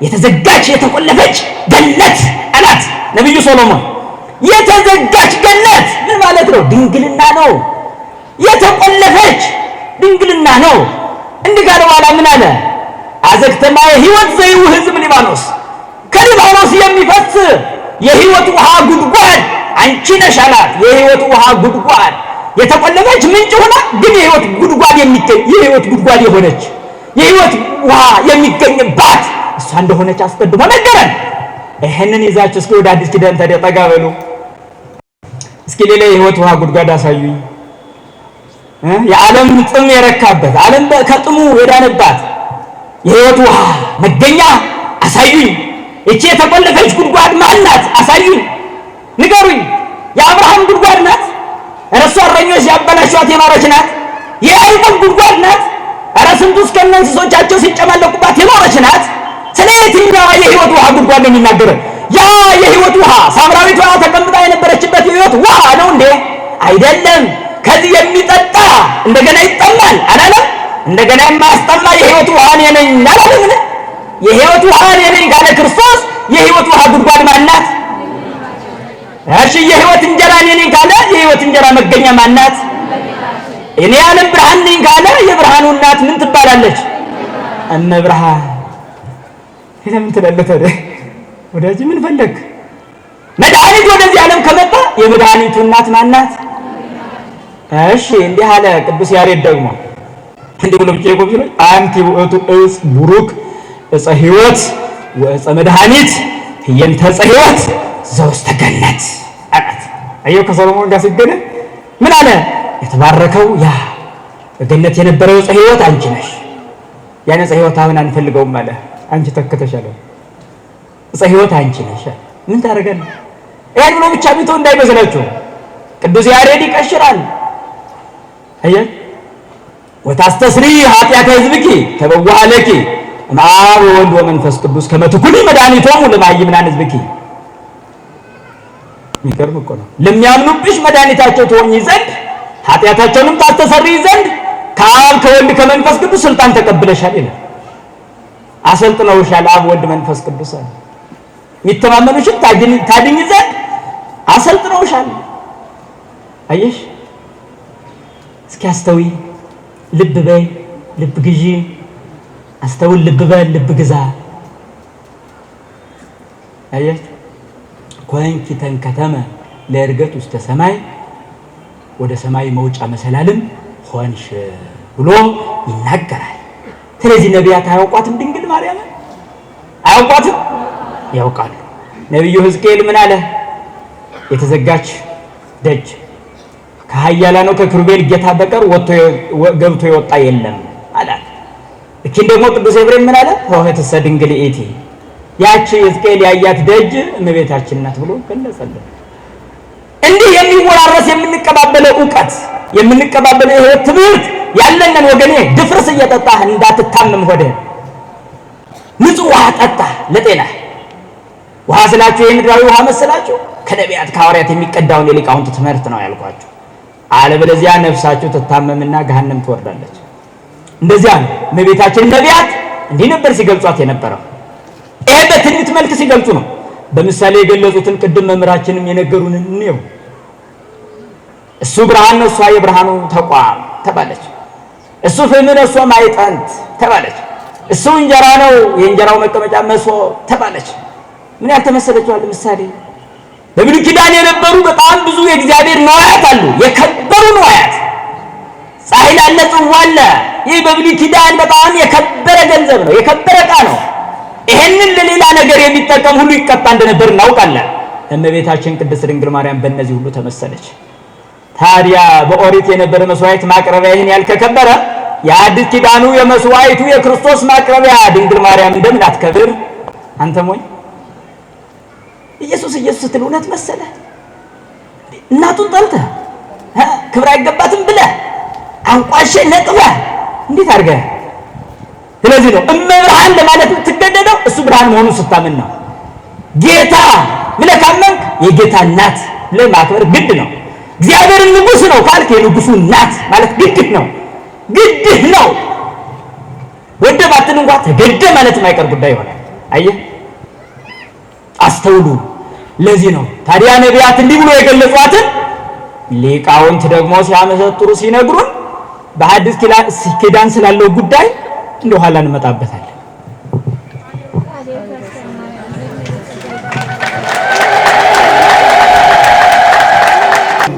የተዘጋች የተቆለፈች ገነት አላት ነቢዩ ሶሎሞን። የተዘጋች ገነት ምን ማለት ነው? ድንግልና ነው። የተቆለፈች ድንግልና ነው። እንዲህ ካለ በኋላ ምን አለ? አዘቅተማ የሕይወት ዘይውህዝ እምሊባኖስ፣ ከሊባኖስ የሚፈስ የሕይወት ውሃ ጉድጓድ አንቺ ነሽ አላት። የሕይወት ውሃ ጉድጓድ የተቆለፈች ምንጭ ሆና ግን የሕይወት ጉድጓድ የሚገኝ የሕይወት ጉድጓድ የሆነች የሕይወት ውሃ የሚገኝባት እሷ እንደሆነች አስቀድሞ ነገረን። ይህንን ይዛችሁ እስኪ ወደ አዲስ ኪዳን ታዲያ ጠጋ በሉ። እስኪ ሌላ የሕይወት ውሃ ጉድጓድ አሳዩኝ። የዓለም ጥም የረካበት ዓለም ከጥሙ የዳነባት የሕይወት ውሃ መገኛ አሳዩኝ። እቺ የተቆለፈች ጉድጓድ ማን ናት? አሳዩኝ፣ ንገሩኝ። የአብርሃም ጉድጓድ ናት? እረሱ እረኞች ያበላሿት የኖረች ናት? የያዕቆብ ጉድጓድ ናት? እረ ስንቱ እስከነ እንስሶቻቸው ሲጨማለቁባት የኖረች ናት? ስለ የትኛዋ የሕይወት ውሃ ጉድጓድ ነው የሚናገረው? ያ የሕይወት ውሃ ሳምራዊቷ ተቀምጣ የነበረችበት የሕይወት ውሃ ነው እንዴ? አይደለም። ከዚህ የሚጠጣ እንደገና ይጠማል አላለም? እንደገና የማያስጠማ የሕይወት ውሃ እኔ ነኝ አላለም? የሕይወት ውሃ እኔ ነኝ ካለ ክርስቶስ የሕይወት ውሃ ጉድጓድ ማን ናት? እሺ የሕይወት እንጀራ እኔ ነኝ ካለ የሕይወት እንጀራ መገኛ ማን ናት? እኔ የዓለም ብርሃን ነኝ ካለ የብርሃኑ እናት ምን ትባላለች? እመብርሃን። ለምን ትላለህ ታዲያ? ወዳጅ ምን ፈለግ? መድኃኒት ወደዚህ ዓለም ከመጣ የመድኃኒቱ እናት ማን ናት? እሺ እንዲህ አለ ቅዱስ ያሬድ ደግሞ እንዲህ ብሎ ብቻ ይቆም ሲል አንቲ ውእቱ ዕፅ ቡሩክ ዕፀ ሕይወት ወዕፀ መድኃኒት ህየንተ ዕፀ ሕይወት ዘውስተ ገነት አላት። አየው ከሰሎሞን ጋር ሲገናኝ ምን አለ? የተባረከው ያ በገነት የነበረው ዕፀ ሕይወት አንቺ ነሽ። ያን ዕፀ ሕይወት አሁን አንፈልገውም አለ። አንቺ ተክተሻል። ዕፀ ሕይወት አንቺ ነሽ። ምን ታደርጋለህ? ያን ብሎ ብቻ ቢተው እንዳይመስላችሁ ቅዱስ ያሬድ ይቀሽራል። አየህ ወታስተስሪ ኃጢአተ ሕዝብኪ ተበውዐ ለኪ እምአብ ወወልድ ወመንፈስ ቅዱስ ከመ ትኩኒ መድኃኒቶሙ ለመሃይምናን ሕዝብኪ። የሚገርም እኮ ነው። ለሚያምኑብሽ መድኃኒታቸው ትሆኚ ዘንድ ኃጢአታቸውንም ታስተሰርይ ዘንድ ከአብ ከወልድ ከመንፈስ ቅዱስ ስልጣን ተቀብለሻል ይላል። አሰልጥነውሻል። አብ ወልድ መንፈስ ቅዱስ አለ። የሚተማመኑሽን ታድኝ ዘንድ አሰልጥነውሻል። አየሽ፣ እስኪ አስተውይ፣ ልብ በይ፣ ልብ ግዢ። አስተውል፣ ልብ በል፣ ልብ ግዛ። አየሽ፣ ኮንኪ ተንከተመ ለዕርገት ውስተ ሰማይ፣ ወደ ሰማይ መውጫ መሰላልም ሆንሽ ብሎ ይናገራል። ስለዚህ ነቢያት አያውቋትም? ድንግል ማርያምን አያውቋትም? ያውቃሉ። ነቢዩ ሕዝቅኤል ምን አለ? የተዘጋች ደጅ ከኃያላኑ ከኪሩቤል ጌታ በቀር ወጥቶ ገብቶ የወጣ የለም አላት። እቺን ደግሞ ቅዱስ ኤፍሬም ምን አለ? ሆህትሰ ድንግል ይእቲ፣ ያቺ ሕዝቅኤል ያያት ደጅ እመቤታችን ናት ብሎ ገለጸልን። እንዲህ የሚወራረስ የምንቀባበለው እውቀት የምንቀባበለው የህይወት ትምህርት ያለንን ወገኔ፣ ድፍርስ እየጠጣህ እንዳትታመም ሆድህን ንጹህ ውሃ ጠጣ ለጤና። ውሃ ስላችሁ የምድራዊ ውሃ መሰላችሁ? ከነቢያት ከሐዋርያት የሚቀዳውን የሊቃውንት ትምህርት ነው ያልኳችሁ። አለበለዚያ ነፍሳችሁ ትታመምና ገሃነም ትወርዳለች። እንደዚያ ነው እመቤታችን ነቢያት እንዲህ ነበር ሲገልጿት የነበረው። ይሄ በትንቢት መልክ ሲገልጹ ነው። በምሳሌ የገለጹትን ቅድም መምህራችንም የነገሩን እንየው። እሱ ብርሃን ነው፣ እሷ የብርሃኑ ተቋም ተባለች። እሱ ፍም ነው፣ እሷ ማዕጠንት ተባለች። እሱ እንጀራ ነው፣ የእንጀራው መቀመጫ መሶብ ተባለች። ምን ያልተመሰለችዋል ምሳሌ። በብሉይ ኪዳን የነበሩ በጣም ብዙ የእግዚአብሔር ንዋያት አሉ፣ የከበሩ ንዋያት። ጻሕል አለ፣ ጽዋ አለ። ይህ በብሉይ ኪዳን በጣም የከበረ ገንዘብ ነው፣ የከበረ ዕቃ ነው። ይሄንን ለሌላ ነገር የሚጠቀም ሁሉ ይቀጣ እንደነበር እናውቃለን። እመቤታችን ቅድስት ድንግል ማርያም በእነዚህ ሁሉ ተመሰለች። ታዲያ በኦሪት የነበረ መስዋዕት ማቅረቢያ ይህን ያህል ከከበረ የአዲስ ኪዳኑ የመስዋዕቱ የክርስቶስ ማቅረቢያ ድንግል ማርያም እንደምን አትከብር? አንተ ሞኝ ኢየሱስ ኢየሱስ ስትል እውነት መሰለህ? እናቱን ጠልተህ ክብር አይገባትም ብለህ አንቋሸህ ነቅፈህ እንዴት አድርገህ? ስለዚህ ነው እመብርሃን ለማለት የምትገደደው እሱ ብርሃን መሆኑን ስታምን ነው። ጌታ ብለህ ካመንክ የጌታ እናት ብለህ ማክበር ግድ ነው። እግዚአብሔርን ንጉሥ ነው ካልክ የንጉሱ እናት ማለት ግድህ ነው፣ ግድህ ነው። ወደ ባትን እንኳ ተገደ ማለት የማይቀር ጉዳይ ይሆናል። አየህ፣ አስተውሉ። ለዚህ ነው ታዲያ ነቢያት እንዲህ ብሎ የገለጿትን ሊቃውንት ደግሞ ሲያመሰጥሩ ሲነግሩን በሐዲስ ኪዳን ስላለው ጉዳይ እንደ ኋላ እንመጣበታለን።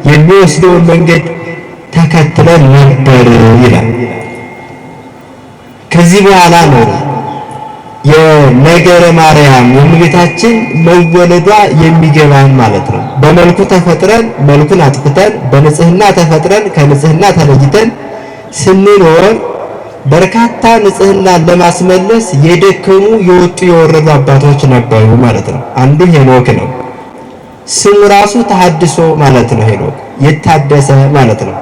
የሚወስደውን መንገድ ተከትለን ነበር ይላል። ከዚህ በኋላ ነው የነገረ ማርያም የእመቤታችን መወለዷ የሚገባን ማለት ነው። በመልኩ ተፈጥረን መልኩን አጥፍተን በንጽህና ተፈጥረን ከንጽህና ተለይተን ስንኖር በርካታ ንጽህናን ለማስመለስ የደከሙ የወጡ የወረዱ አባቶች ነበሩ ማለት ነው። አንዱ ሄኖክ ነው። ስሙ ራሱ ተሐድሶ ማለት ነው። ሄኖክ የታደሰ ማለት ነው።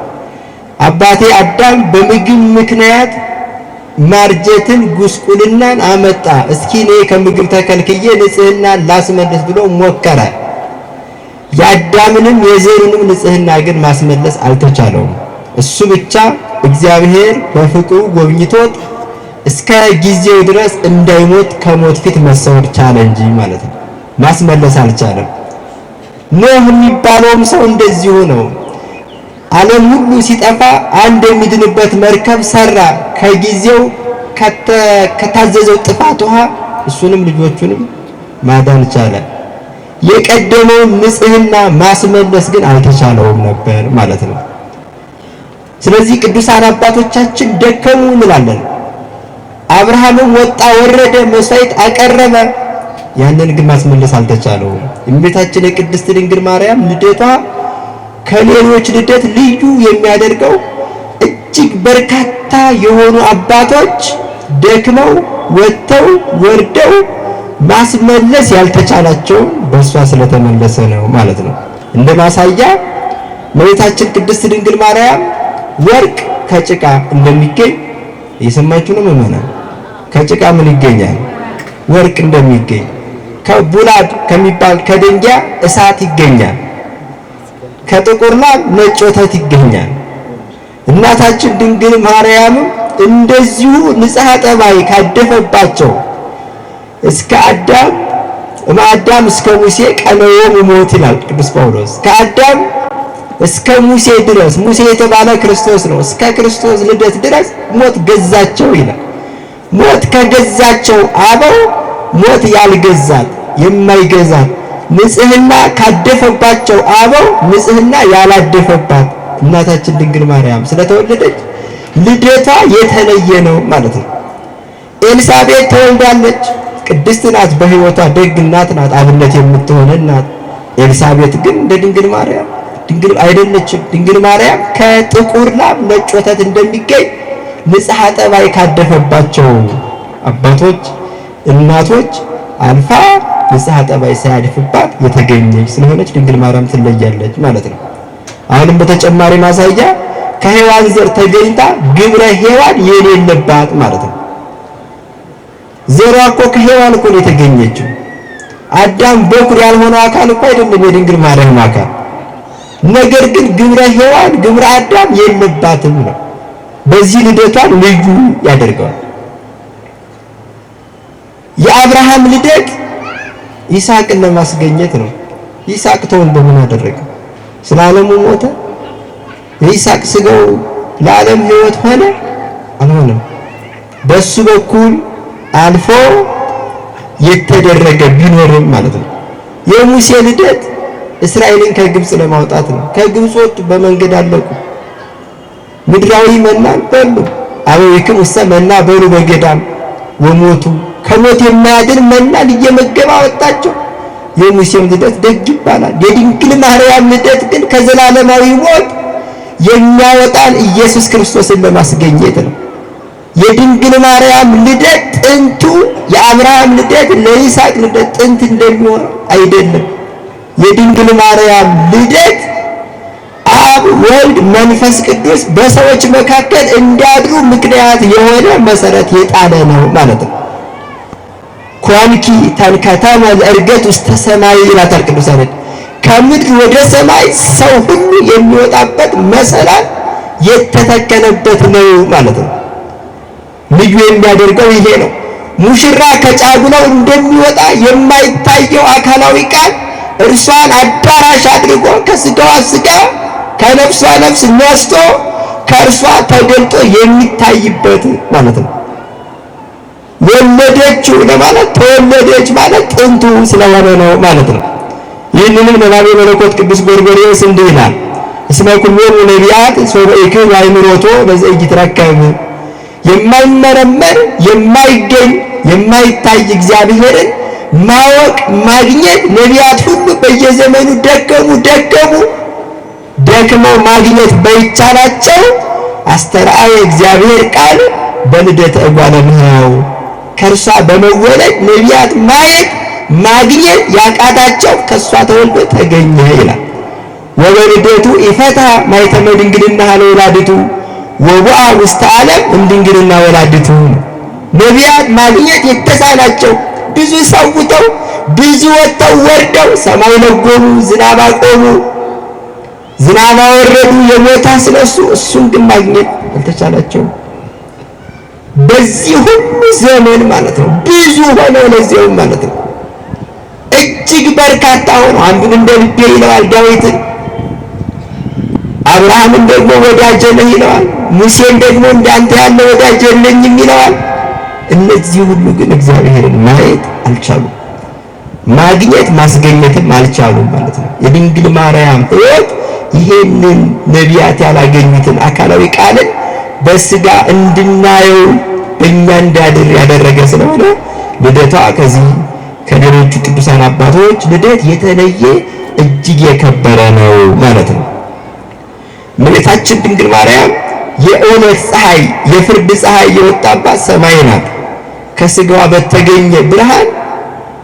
አባቴ አዳም በምግብ ምክንያት ማርጀትን ጉስቁልናን አመጣ። እስኪ እኔ ከምግብ ተከልክዬ ንጽህናን ላስመልስ ብሎ ሞከረ። የአዳምንም የዘሩንም ንጽህና ግን ማስመለስ አልተቻለውም። እሱ ብቻ እግዚአብሔር በፍቅሩ ጎብኝቶት እስከ ጊዜው ድረስ እንዳይሞት ከሞት ፊት መሰወር ቻለ እንጂ ማለት ነው። ማስመለስ አልቻለም። ኖህ የሚባለውም ሰው እንደዚሁ ነው። ዓለም ሁሉ ሲጠፋ አንድ የሚድንበት መርከብ ሰራ። ከጊዜው ከታዘዘው ጥፋት ውሃ እሱንም ልጆቹንም ማዳን ቻለ። የቀደመውን ንጽህና ማስመለስ ግን አልተቻለውም ነበር ማለት ነው። ስለዚህ ቅዱሳን አባቶቻችን ደከሙ እንላለን። አብርሃምም ወጣ ወረደ፣ መስዋዕት አቀረበ። ያንን ግን ማስመለስ አልተቻለውም። እመቤታችን የቅድስት ድንግል ማርያም ልደቷ ከሌሎች ልደት ልዩ የሚያደርገው እጅግ በርካታ የሆኑ አባቶች ደክመው ወጥተው ወርደው ማስመለስ ያልተቻላቸው በእሷ ስለተመለሰ ነው ማለት ነው። እንደ ማሳያ እመቤታችን ቅድስት ድንግል ማርያም ወርቅ ከጭቃ እንደሚገኝ እየሰማችሁ ነው ምዕመናን? ከጭቃ ምን ይገኛል? ወርቅ እንደሚገኝ፣ ከቡላድ ከሚባል ከድንጋይ እሳት ይገኛል። ከጥቁር ላም ነጭ ወተት ይገኛል። እናታችን ድንግል ማርያምም እንደዚሁ ንጽሐ ጠባይ ካደፈባቸው እስከ አዳም እምአዳም እስከ ሙሴ ቀነዮሙ ሞት ይላል ቅዱስ ጳውሎስ። ከአዳም እስከ ሙሴ ድረስ፣ ሙሴ የተባለ ክርስቶስ ነው። እስከ ክርስቶስ ልደት ድረስ ሞት ገዛቸው ይላል። ሞት ከገዛቸው አበው ሞት ያልገዛት የማይገዛት፣ ንጽህና ካደፈባቸው አበው ንጽህና ያላደፈባት እናታችን ድንግል ማርያም ስለተወለደች ልደቷ የተለየ ነው ማለት ነው። ኤልሳቤጥ ተወልዳለች። ቅድስት ናት። በሕይወቷ ደግ እናት ናት። አብነት የምትሆን እናት። ኤልሳቤጥ ግን እንደ ድንግል ማርያም ድንግል አይደለችም። ድንግል ማርያም ከጥቁር ላም ነጭ ወተት እንደሚገኝ ንጽሐ ጠባይ ካደፈባቸው አባቶች እናቶች አልፋ ንጽሐ ጠባይ ሳያድፍባት የተገኘች ስለሆነች ድንግል ማርያም ትለያለች ማለት ነው። አሁንም በተጨማሪ ማሳያ ከሔዋን ዘር ተገኝታ ግብረ ሔዋን የሌለባት ማለት ነው። ዘሯ እኮ ከሔዋን እኮ ነው የተገኘችው። አዳም በኩር ያልሆነው አካል እኮ አይደለም የድንግል ማርያም አካል። ነገር ግን ግብረ ሔዋን ግብረ አዳም የለባትም ነው። በዚህ ልደቷን ልዩ ያደርገዋል። የአብርሃም ልደት ይስሐቅን ለማስገኘት ነው። ይስሐቅ ተወልዶ ምን አደረገ? ስለ ዓለሙ ሞተ። የይስሐቅ ስጋው ለዓለም ሕይወት ሆነ? አልሆነም። በሱ በኩል አልፎ የተደረገ ቢኖርም ማለት ነው። የሙሴ ልደት እስራኤልን ከግብጽ ለማውጣት ነው። ከግብጽ ወጡ፣ በመንገድ አለቁ። ምድራዊ መናን በሉ። አበዊክሙ ውስተ መና በሉ በገዳም ወሞቱ። ከሞት የማያድን መናን እየመገበ አወጣቸው። የሙሴም ልደት ደግ ይባላል። የድንግል ማርያም ልደት ግን ከዘላለማዊ ሞት የሚያወጣን ኢየሱስ ክርስቶስን ለማስገኘት ነው። የድንግል ማርያም ልደት ጥንቱ የአብርሃም ልደት ለይስሐቅ ልደት ጥንት እንደሚሆን አይደለም። የድንግል ማርያም ልደት አብ ወልድ መንፈስ ቅዱስ በሰዎች መካከል እንዲያድሩ ምክንያት የሆነ መሰረት የጣለ ነው ማለት ነው። ኮንኪ ተንከተመ ለዕርገት ውስተ ሰማይ ይላታል ቅዱስ ያሬድ። ከምድር ወደ ሰማይ ሰው ሁሉ የሚወጣበት መሰላል የተተከለበት ነው ማለት ነው። ልዩ የሚያደርገው ይሄ ነው። ሙሽራ ከጫጉላው እንደሚወጣ የማይታየው አካላዊ ቃል እርሷን አዳራሽ አድርጎ ከስጋዋ ስጋ ከነፍሷ ነፍስ ነስቶ ከእርሷ ተገልጦ የሚታይበት ማለት ነው። ወለደችው ለማለት ተወለደች ማለት ጥንቱ ስለሆነ ነው ማለት ነው። ይህንንም ነባቤ መለኮት ቅዱስ ጎርጎርዮስ እንዲህ ይላል: እስመ ኩሎሙ ነቢያት ሶበ ኢክሉ አእምሮቶ በዘኢይትረከብ። የማይመረመር፣ የማይገኝ፣ የማይታይ እግዚአብሔርን ማወቅ ማግኘት ነቢያት ሁሉ በየዘመኑ ደከሙ ደከሙ፣ ደክመው ማግኘት በይቻላቸው አስተርአየ እግዚአብሔር ቃል በልደተ እጓለ እመሕያው። ከእርሷ በመወለድ ነቢያት ማየት ማግኘት ያቃታቸው ከእሷ ተወልዶ ተገኘ ይላል። ወበልደቱ ኢፈታ ማኅተመ ድንግልና ለወላዲቱ ወቦአ ውስተ ዓለም እምድንግልና ወላዲቱ። ነቢያት ማግኘት የተሳናቸው ብዙ ሰውተው፣ ብዙ ወጥተው ወርደው፣ ሰማይ ለጎሙ፣ ዝናብ አቆሙ፣ ዝናብ አወረዱ፣ የሞተ አስነሱ። እሱን ግን ማግኘት አልተቻላቸውም። በዚህ ሁሉ ዘመን ማለት ነው፣ ብዙ ሆነው ለዚያውም ማለት ነው፣ እጅግ በርካታ ሆነው አንዱን እንደ ልቤ ይለዋል ዳዊትን፣ አብርሃምን ደግሞ ወዳጄ ነህ ይለዋል፣ ሙሴን ደግሞ እንዳንተ ያለ ወዳጅ የለኝም ይለዋል። እነዚህ ሁሉ ግን እግዚአብሔርን ማየት አልቻሉም። ማግኘት ማስገኘትም አልቻሉም ማለት ነው። የድንግል ማርያም ሕይወት ይሄንን ነቢያት ያላገኙትን አካላዊ ቃልን በስጋ እንድናየው በእኛ እንዲያድር ያደረገ ስለሆነ ልደቷ ከዚህ ከሌሎቹ ቅዱሳን አባቶች ልደት የተለየ እጅግ የከበረ ነው ማለት ነው። እመቤታችን ድንግል ማርያም የእውነት ፀሐይ፣ የፍርድ ፀሐይ የወጣባት ሰማይ ናት። ከስጋዋ በተገኘ ብርሃን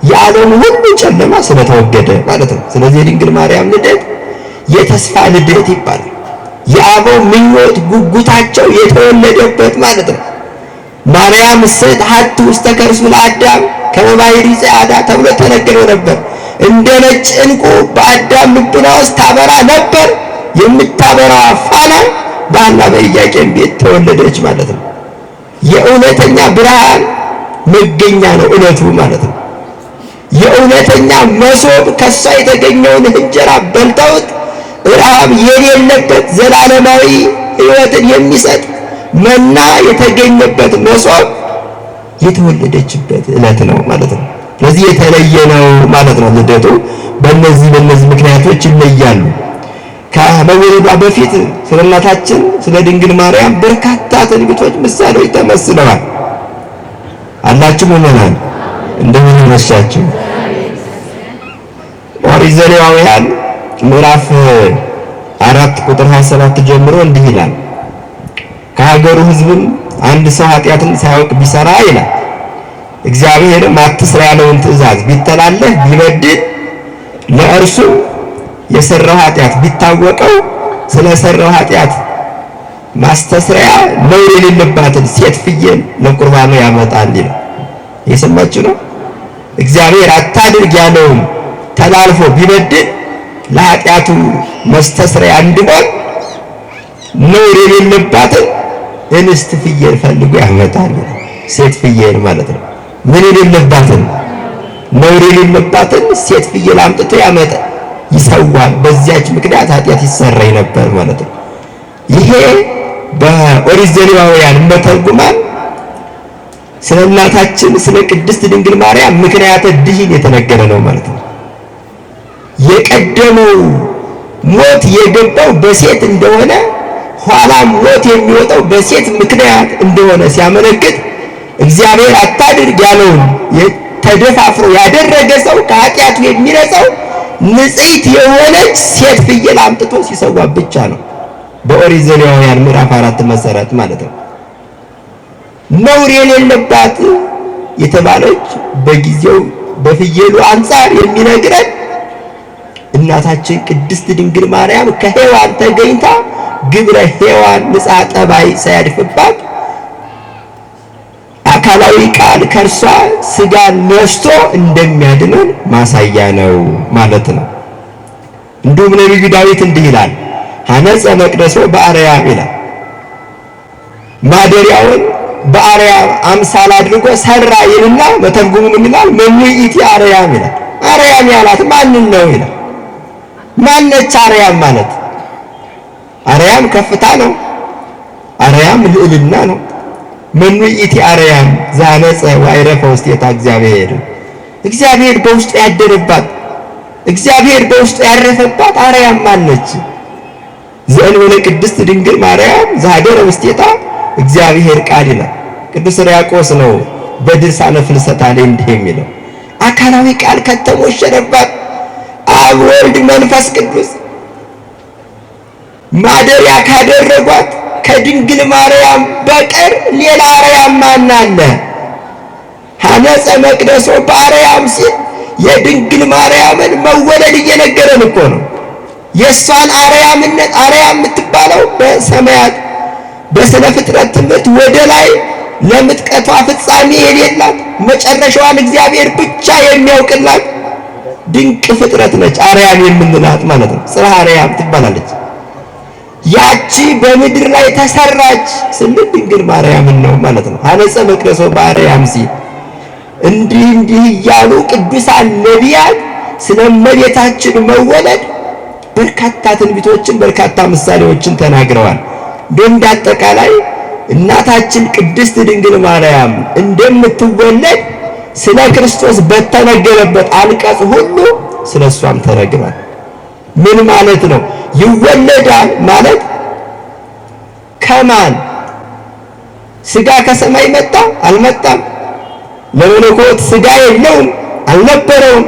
የዓለም ሁሉ ጨለማ ስለተወገደ ማለት ነው። ስለዚህ የድንግል ማርያም ልደት የተስፋ ልደት ይባላል። የአበው ምኞት ጉጉታቸው የተወለደበት ማለት ነው። ማርያም ሀቱ ውስተ ከርሱ ለአዳም ከመ ባሕሪ ጸዓዳ ተብሎ ተነግሮ ነበር። እንደ ነጭ ዕንቁ በአዳም ልቡና ውስጥ ታበራ ነበር። የምታበራዋ ፋና በሐና በኢያቄም ቤት ተወለደች ማለት ነው። የእውነተኛ ብርሃን መገኛ ነው እለቱ ማለት ነው። የእውነተኛ መሶብ ከሷ የተገኘውን እንጀራ በልተውት ረሃብ የሌለበት ዘላለማዊ ሕይወትን የሚሰጥ መና የተገኘበት መሶብ የተወለደችበት ዕለት ነው ማለት ነው። ስለዚህ የተለየ ነው ማለት ነው። ልደቱ በእነዚህ ምክንያቶች ይለያሉ። ከመወለዷ በፊት ስለ እናታችን ስለ ድንግል ማርያም በርካታ ትንቢቶች፣ ምሳሌዎች ተመስለዋል። አላችሁ ምዕመናን፣ እንደምን አመሻችሁ? ኦሪት ዘሌዋውያን ምዕራፍ 4 ቁጥር 27 ጀምሮ እንዲህ ይላል። ከሀገሩ ሕዝብም አንድ ሰው ኃጢአትን ሳያውቅ ቢሰራ ይላል፣ እግዚአብሔርም አትስራ ያለውን ትእዛዝ ቢተላለፍ፣ ቢበድል፣ ለእርሱ የሰራው ኃጢአት ቢታወቀው ስለሰራው ኃጢአት ማስተስሪያ ነውር የሌለባትን ሴት ፍየል ለቁርባኑ ያመጣል ይላል። የሰማችሁ ነው። እግዚአብሔር አታድርግ ያለውን ተላልፎ ቢበድል ለኃጢአቱ መስተስሪያ እንዲሆን ነውር የሌለባትን እንስት ፍየል ፈልጎ ያመጣል። ሴት ፍየል ማለት ነው። ምን የሌለባትን? ነውር የሌለባትን ሴት ፍየል አምጥቶ ያመጣ ይሰዋል። በዚያች ምክንያት ኃጢአት ይሰረይ ነበር ማለት ነው። ይሄ በኦሪት ዘሌዋውያን መተርጉማን ስለ እናታችን ስለ ቅድስት ድንግል ማርያም ምክንያተ ድኅን የተነገረ ነው ማለት ነው። የቀደመው ሞት የገባው በሴት እንደሆነ ኋላም ሞት የሚወጣው በሴት ምክንያት እንደሆነ ሲያመለክት እግዚአብሔር አታድርግ ያለውን ተደፋፍሮ ያደረገ ሰው ከኃጢአቱ የሚነጻው ንጽሕት የሆነች ሴት ፍየል አምጥቶ ሲሰዋ ብቻ ነው። በኦሪት ዘሌዋውያን ምዕራፍ 4 መሰረት ማለት ነው። ነውር የሌለባት የተባለች በጊዜው በፍየሉ አንጻር የሚነግረን እናታችን ቅድስት ድንግል ማርያም ከሔዋን ተገኝታ ግብረ ሔዋን ንጽሐ ጠባይ ሳያድፍባት አካላዊ ቃል ከእርሷ ስጋን ነስቶ እንደሚያድነን ማሳያ ነው ማለት ነው። እንዲሁም ነቢዩ ዳዊት እንዲህ ይላል፣ ሐነጸ መቅደሶ በአርያም ይላል። ማደሪያውን በአርያም አምሳል አድርጎ ሰራ ይልና መተርጉሙ ምን ይላል? መኑ ይእቲ አርያም ይላል። አርያም ያላት ማንን ነው ይላል። ማነች አርያም ማለት? አርያም ከፍታ ነው። አርያም ልዕልና ነው። መኑ ይእቲ አርያም ዘሐነጸ ወአዕረፈ ውስቴታ እግዚአብሔር። እግዚአብሔር በውስጡ ያደረባት፣ እግዚአብሔር በውስጡ ያረፈባት አርያም ማነች? ዘእንበለ ቅድስት ድንግል ማርያም ዘኀደረ ውስቴታ እግዚአብሔር ቃል ይላል። ቅዱስ ሕርያቆስ ነው በድርሳነ ፍልሰታ ላይ እንዲህ የሚለው፣ አካላዊ ቃል ከተሞሸረባት አብ ወልድ መንፈስ ቅዱስ ማደሪያ ካደረጓት ከድንግል ማርያም በቀር ሌላ አርያም ማን አለ? ሐነጸ መቅደሶ በአርያም ሲል የድንግል ማርያምን መወለድ እየነገረን እኮ ነው። የእሷን አርያምነት፣ አርያም የምትባለው በሰማያት በስነ ፍጥረት ትምህርት ወደ ላይ ለምጥቀቷ ፍጻሜ የሌላት፣ መጨረሻዋን እግዚአብሔር ብቻ የሚያውቅላት ድንቅ ፍጥረት ነች። አርያም የምንላት ማለት ነው። ጽርሐ አርያም ትባላለች። ያቺ በምድር ላይ ተሰራች ስንል ድንግል ማርያምን ነው ማለት ነው። ሐነጸ መቅደሶ በአርያም ሲል እንዲህ እንዲህ እያሉ ቅዱሳን ነቢያት ስለ እመቤታችን መወለድ በርካታ ትንቢቶችን በርካታ ምሳሌዎችን ተናግረዋል። እንደ አጠቃላይ እናታችን ቅድስት ድንግል ማርያም እንደምትወለድ ስለ ክርስቶስ በተነገረበት አንቀጽ ሁሉ ስለ እሷም ተነግሯል። ምን ማለት ነው? ይወለዳል ማለት ከማን? ስጋ ከሰማይ መጣ አልመጣም? ለመለኮት ስጋ የለውም አልነበረውም።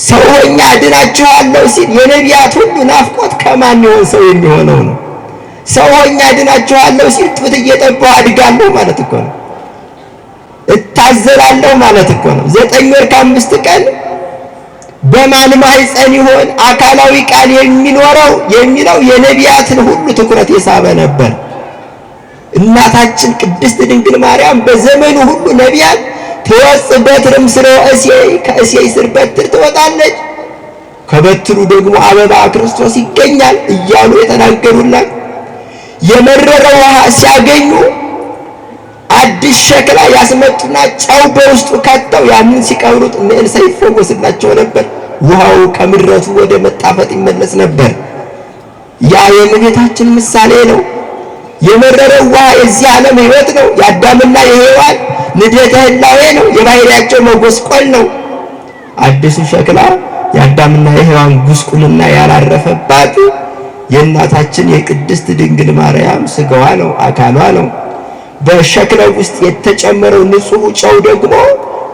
ሰው ሆኜ አድናችኋለሁ ሲል የነቢያት ሁሉ ናፍቆት ከማን ይሆን ሰው የሚሆነው ነው። ሰው ሆኜ አድናችኋለሁ ሲል ጡት እየጠባሁ አድጋለሁ ማለት እኮ ነው። እታዘላለሁ ማለት እኮ ነው። 9 ወር ከ5 ቀን በማን ማህፀን ይሆን አካላዊ ቃል የሚኖረው የሚለው የነቢያትን ሁሉ ትኩረት የሳበ ነበር። እናታችን ቅድስት ድንግል ማርያም በዘመኑ ሁሉ ነቢያት ትወጽእ በትር እምስረ እሴይ፣ ከእሴይ ስር በትር ትወጣለች፣ ከበትሩ ደግሞ አበባ ክርስቶስ ይገኛል እያሉ የተናገሩላት፣ የመረረ ውሃ ሲያገኙ አዲስ ሸክላ ያስመጡና ጨው በውስጡ ከተው ያንን ሲቀብሩት ንዕልሳ ይፈወስላቸው ነበር። ውሃው ከምረቱ ወደ መጣፈጥ ይመለስ ነበር። ያ የእመቤታችን ምሳሌ ነው። የመረረው ውሃ የዚህ ዓለም ሕይወት ነው። የአዳምና የሔዋን ንዴተ ህላዌ ነው። የባህሪያቸው መጎስቆል ነው። አዲሱ ሸክላ የአዳምና የሔዋን ጉስቁልና ያላረፈባት የእናታችን የቅድስት ድንግል ማርያም ስጋዋ ነው፣ አካሏ ነው። በሸክላው ውስጥ የተጨመረው ንጹህ ጨው ደግሞ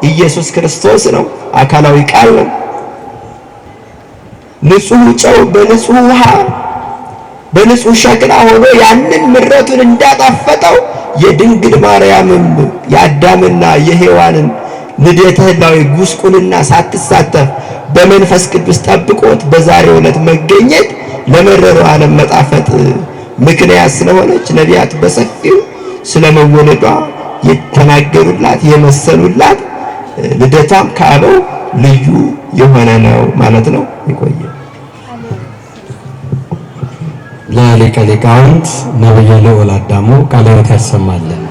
ኢየሱስ ክርስቶስ ነው፣ አካላዊ ቃል ነው። ንጹህ ጨው በንጹህ ውሃ በንጹህ ሸክላ ሆኖ ያንን ምረቱን እንዳጣፈጠው የድንግል ማርያምም የአዳምና የሔዋንን ንዴተ ህላዌ ጉስቁልና ሳትሳተፍ በመንፈስ ቅዱስ ጠብቆት በዛሬው ዕለት መገኘት ለመረረው ዓለም መጣፈጥ ምክንያት ስለሆነች ነቢያት በሰፊው ስለመወለዷ የተናገሩላት የመሰሉላት፣ ልደቷም ከአበው ልዩ የሆነ ነው ማለት ነው። ይቆየ። ለሊቀ ሊቃውንት ነብየ ልዑል አዳሙ ቃለ ሕይወት ያሰማልን።